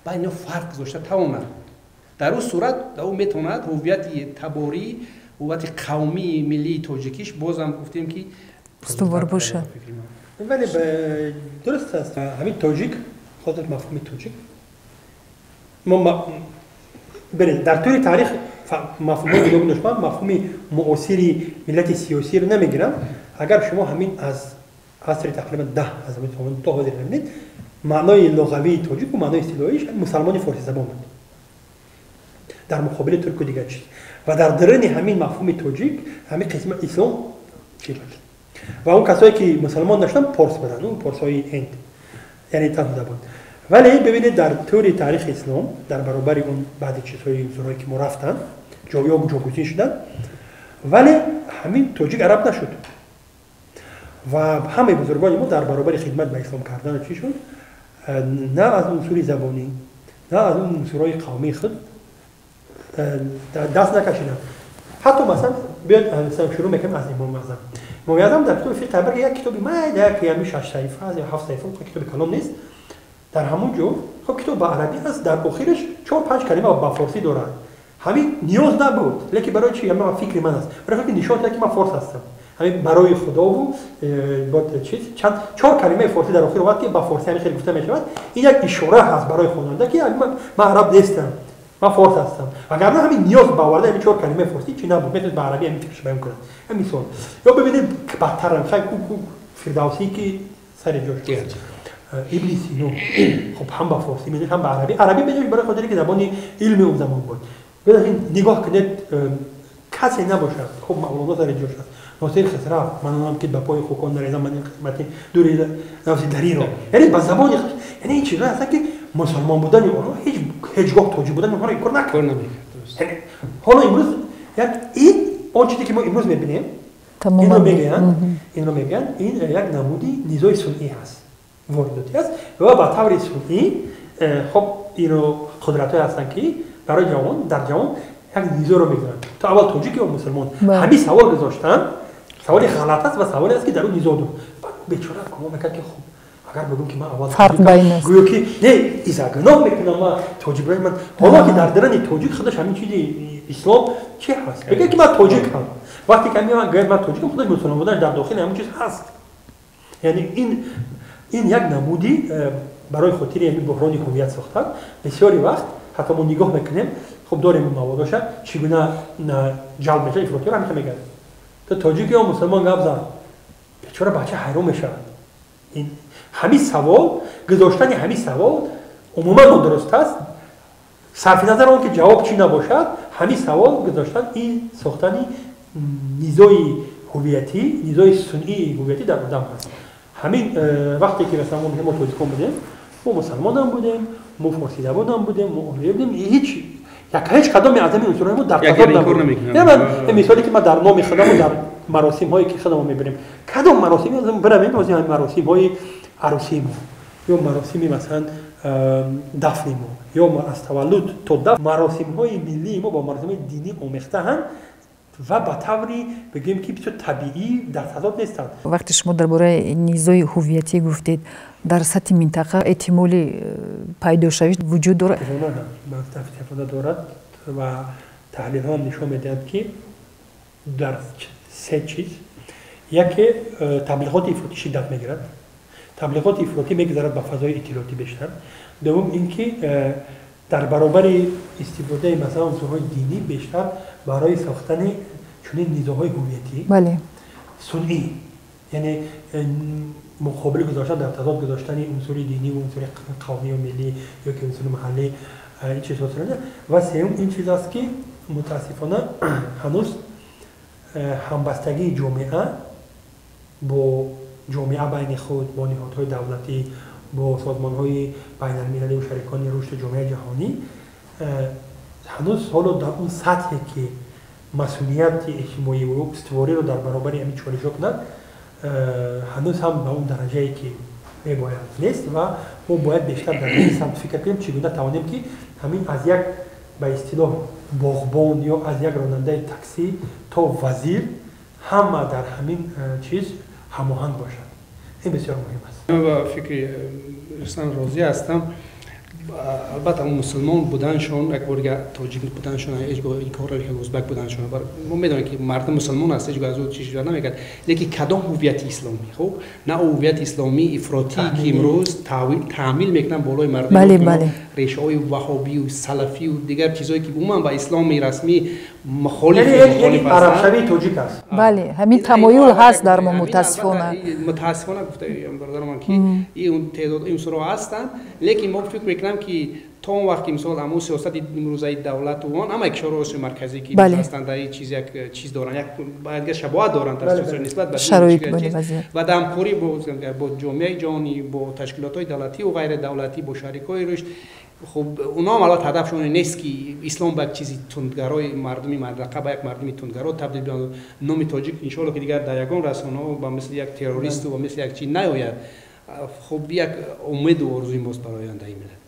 B: ба ино фарқ гузошта тавонад. Дар ӯ сурат ӯ метавонад ҳуввияти таборӣ, ҳуввияти қавмии миллии тоҷикиш бозам гуфтем ки
A: устувор бошад.
C: Вале дуруст аст, ҳамин тоҷик, ҳозир мафҳуми тоҷик мо бинед, дар тӯли таърих Мафҳумҳои гуногун дошт. Ман мафҳуми муосири миллати сиёсиро намегирам. Агар шумо ҳамин аз асри тақрибан 10 аз то ҳозир бибинед, маънои луғавии тоҷику маънои истилоҳиаш мусалмони форсизабон буд дар муқобили турку дигар чиз. Ва дар даруни ҳамин мафҳуми тоҷик ҳамин қисми ислом чӣ буд. Ва он касое ки мусалмон нашуданд, порс буданд, он порсҳои ҳинд, яъне танҳо забон. Вале бибинед, дар тӯли таърихи ислом дар баробари он баъди чизҳои унсурҳое ки мо рафтанд, ё ҷогузин шуданд, вале ҳамин тоҷик араб нашуд. Ва ҳамаи бузургони мо дар баробари хидмат ба ислом кардану чӣ шуд, на аз унсури забонӣ, на аз он унсурҳои қавмии худ даст накашиданд. Ҳатто масалан биёд шурӯъ мекунем аз Имоми Аъзам. Имоми Аъзам дар китоби фиқҳи акбар, як китоби майда, ки ҳамин 6 саҳифа аст ё 7 саҳифа, китоби калом нест, дар ҳамон ҷо хоб китоб ба арабӣ аст, дар охираш 4-5 калима ба форсӣ дорад. Ҳамин ниёз набуд, лекин барои чи? Фикри ман аст, барои ки нишон дод, ки ман форс ҳастам. Ҳамин барои худову чиз чанд 4 калимаи форсӣ дар охир омад, ки ба форсӣ ҳамин хеле гуфта мешавад. Ин як ишора ҳаст барои хонанда, ки ман араб нестам, ман форс ҳастам. Вагарна ҳамин ниёз ба овардани ҳамин 4 калимаи форсӣ чи набуд, метавонист ба арабӣ ҳамин фикрш баён кунад. Ҳамин мисол. Ё бибинед, бадтарам хай Фирдавсӣ, ки сари ҷош Ибни Сино, хуб, ҳам ба форсӣ медонед, ҳам ба арабӣ. Арабӣ медонед барои хотире ки забони илми он замон буд. Нигоҳ кунед, касе набошад, хуб, Мавлоно сари ҷош аст, Носир Хисрав, ман онам ки ба пои хукон нарезам, ман ин қисмати дури нафси дариро, яъне ба забони, яъне ин чизҳое ҳастанд, ки мусулмон будани онҳо ҳеҷ гоҳ тоҷик будани онҳоро инкор накард. Ҳоло имрӯз як ин он чизе ки мо имрӯз мебинем, инро мегӯянд, ин як намуди низои сунъӣ ҳаст, воридотӣ аст ва ба таври сунъӣ. Хоб, ино қудратҳое ҳастанд, ки барои ҷавон, дар ҷавон як низоро мегузоранд: ту аввал тоҷик ё мусулмон? Ҳамин савол гузоштан саволи ғалат аст ва саволе аст, ки дар он низо ду бечора гумон мекард, ки хуб, агар бигӯм, ки ман аввал
A: фарқ байн аст,
C: гӯё ки не иза гуноҳ мекунам, ман тоҷик будани ман. Ҳоло ки дар дарани тоҷик худаш ҳамин чизи ислом чи ҳаст, бигӯяд, ки ман тоҷикам. Вақте ки гӯяд ман тоҷикам, худаш мусулмон буданаш дар дохили ҳамин чиз ҳаст. Яъне ин як намуди барои хотири ҳамин буҳрони ҳувият сохтан. Бисёри вақт ҳатто мо нигоҳ мекунем, хуб, дорем маводоша, чӣ гуна ҷалб мешавад ифротиёро. Ҳамин мегӯяд: ту тоҷик ё мусулмон, гап зан. Бечора бача ҳайрон мешавад. Ҳамин савол гузоштани, ҳамин савол умуман нодуруст аст, сарфи назар он ки ҷавоб чӣ набошад. Ҳамин савол гузоштан ин сохтани низои ҳувиятӣ, низои сунъии ҳувиятӣ дар одам ҳаст. Ҳамин вақте ки масалан мо тоҷикон будем, мо мусалмонам будем, мо форсизабонам будем, мо ориё будем, ҳеҷ кадоме аз ҳамин унсурҳои мо дар тазод набуд. Мисоле ки ман дар номи худаму дар маросимҳое ки худамо мебинем, кадом маросим биравем, маросимҳои арӯсии мо ё маросими масалан дафни мо ё аз таваллуд то дафн, маросимҳои миллии мо бо маросимҳои динӣ омехтаанд ва ба таври бигӯем, ки бисёр табиӣ дар тазод нестанд.
A: Вақте шумо дар бораи низои ҳувиятӣ гуфтед, дар сатҳи минтақа эҳтимоли пайдошавӣ вуҷуд дорад?
C: Истифода дорад ва таҳлилҳо ҳам нишон медиҳанд, ки дар се чиз: яке, таблиғоти ифротӣ шиддат мегирад, таблиғоти ифротӣ мегузарад ба фазои иттилоотӣ бештар; дуввум, ин ки дар баробари истифодаи масалан унсурҳои динӣ бештар барои сохтани чунин низоҳои ҳувиятӣ сунъӣ, яъне муқобили гузоштан, дар тазод гузоштани унсури динӣ ва унсури қавмию миллӣ ё ки унсури маҳаллӣ, ин чизҳо. Ва сеюм, ин чиз аст, ки мутаассифона ҳанӯз ҳамбастагии ҷомеа бо ҷомеа байни худ, бо ниҳодҳои давлатӣ, бо созмонҳои байналмилалӣ ва шарикони рушди ҷомеаи ҷаҳонӣ ҳанӯз ҳоло дар он сатҳе, ки масъулияти иҷтимоӣ ва устувориро дар баробари ҳамин чолишҳо кунад, ҳанӯз ҳам ба он дараҷае, ки мебояд, нест. Ва мо бояд бештар дар ин самт фикр кунем, чӣ гуна тавонем, ки ҳамин аз як ба истилоҳ боғбон ё аз як ронандаи таксӣ то вазир ҳама дар ҳамин чиз ҳамоҳанг бошад. Ин бисёр муҳим аст.
B: Ман ба фикри Рустам розӣ ҳастам. Албатта, мусулмон буданшон, як бор дига тоҷик буданшон ҳеҷ гоҳ инкор намекард, узбак буданшон мо медонем, ки мардум мусулмон аст, ҳеҷ гоҳ аз ӯ чиз намекард. Лекин кадом ҳувияти исломӣ? Хуб, на ҳувияти исломии ифротӣ, ки имрӯз таъмил мекунанд болои мардум. решаҳои ваҳобию салафию дигар чизҳое ки умуман ба исломи расмӣ мухолиф
C: арабшавии тоҷик аст.
A: Бале, ҳамин тамоюл ҳаст дар мо, мутаассифона.
B: Мутаассифона, гуфтаам, бародарам, ки ин теъдод инсурҳо ҳастанд, лекин мо фикр мекунам, ки то он вақт ки, мисол, ҳамун сиёсати имрӯзаи давлату он ҳамаи кишварҳои Осиёи Марказӣ ки ҳастанд, дар ин чиз як чиз доранд, як бояд шабоҳат доранд дар сиёсат нисбат ба
A: шароит
B: ва дар ҳамкорӣ бо ҷомеаи ҷаҳонӣ, бо ташкилотҳои давлатию ғайридавлатӣ, бо шарикҳои рушд. Хуб, онҳо ҳам албатта ҳадафшон нест, ки ислом ба як чизи тундгарои мардуми минтақа, ба як мардуми тундгаро табдил биёнад. Номи тоҷик, иншоалло, ки дигар дар ягон расонаҳо ба мисли як террористу ба мисли як чиз наояд. Хуб, як умеду орзуи мост барои ояндаи миллат.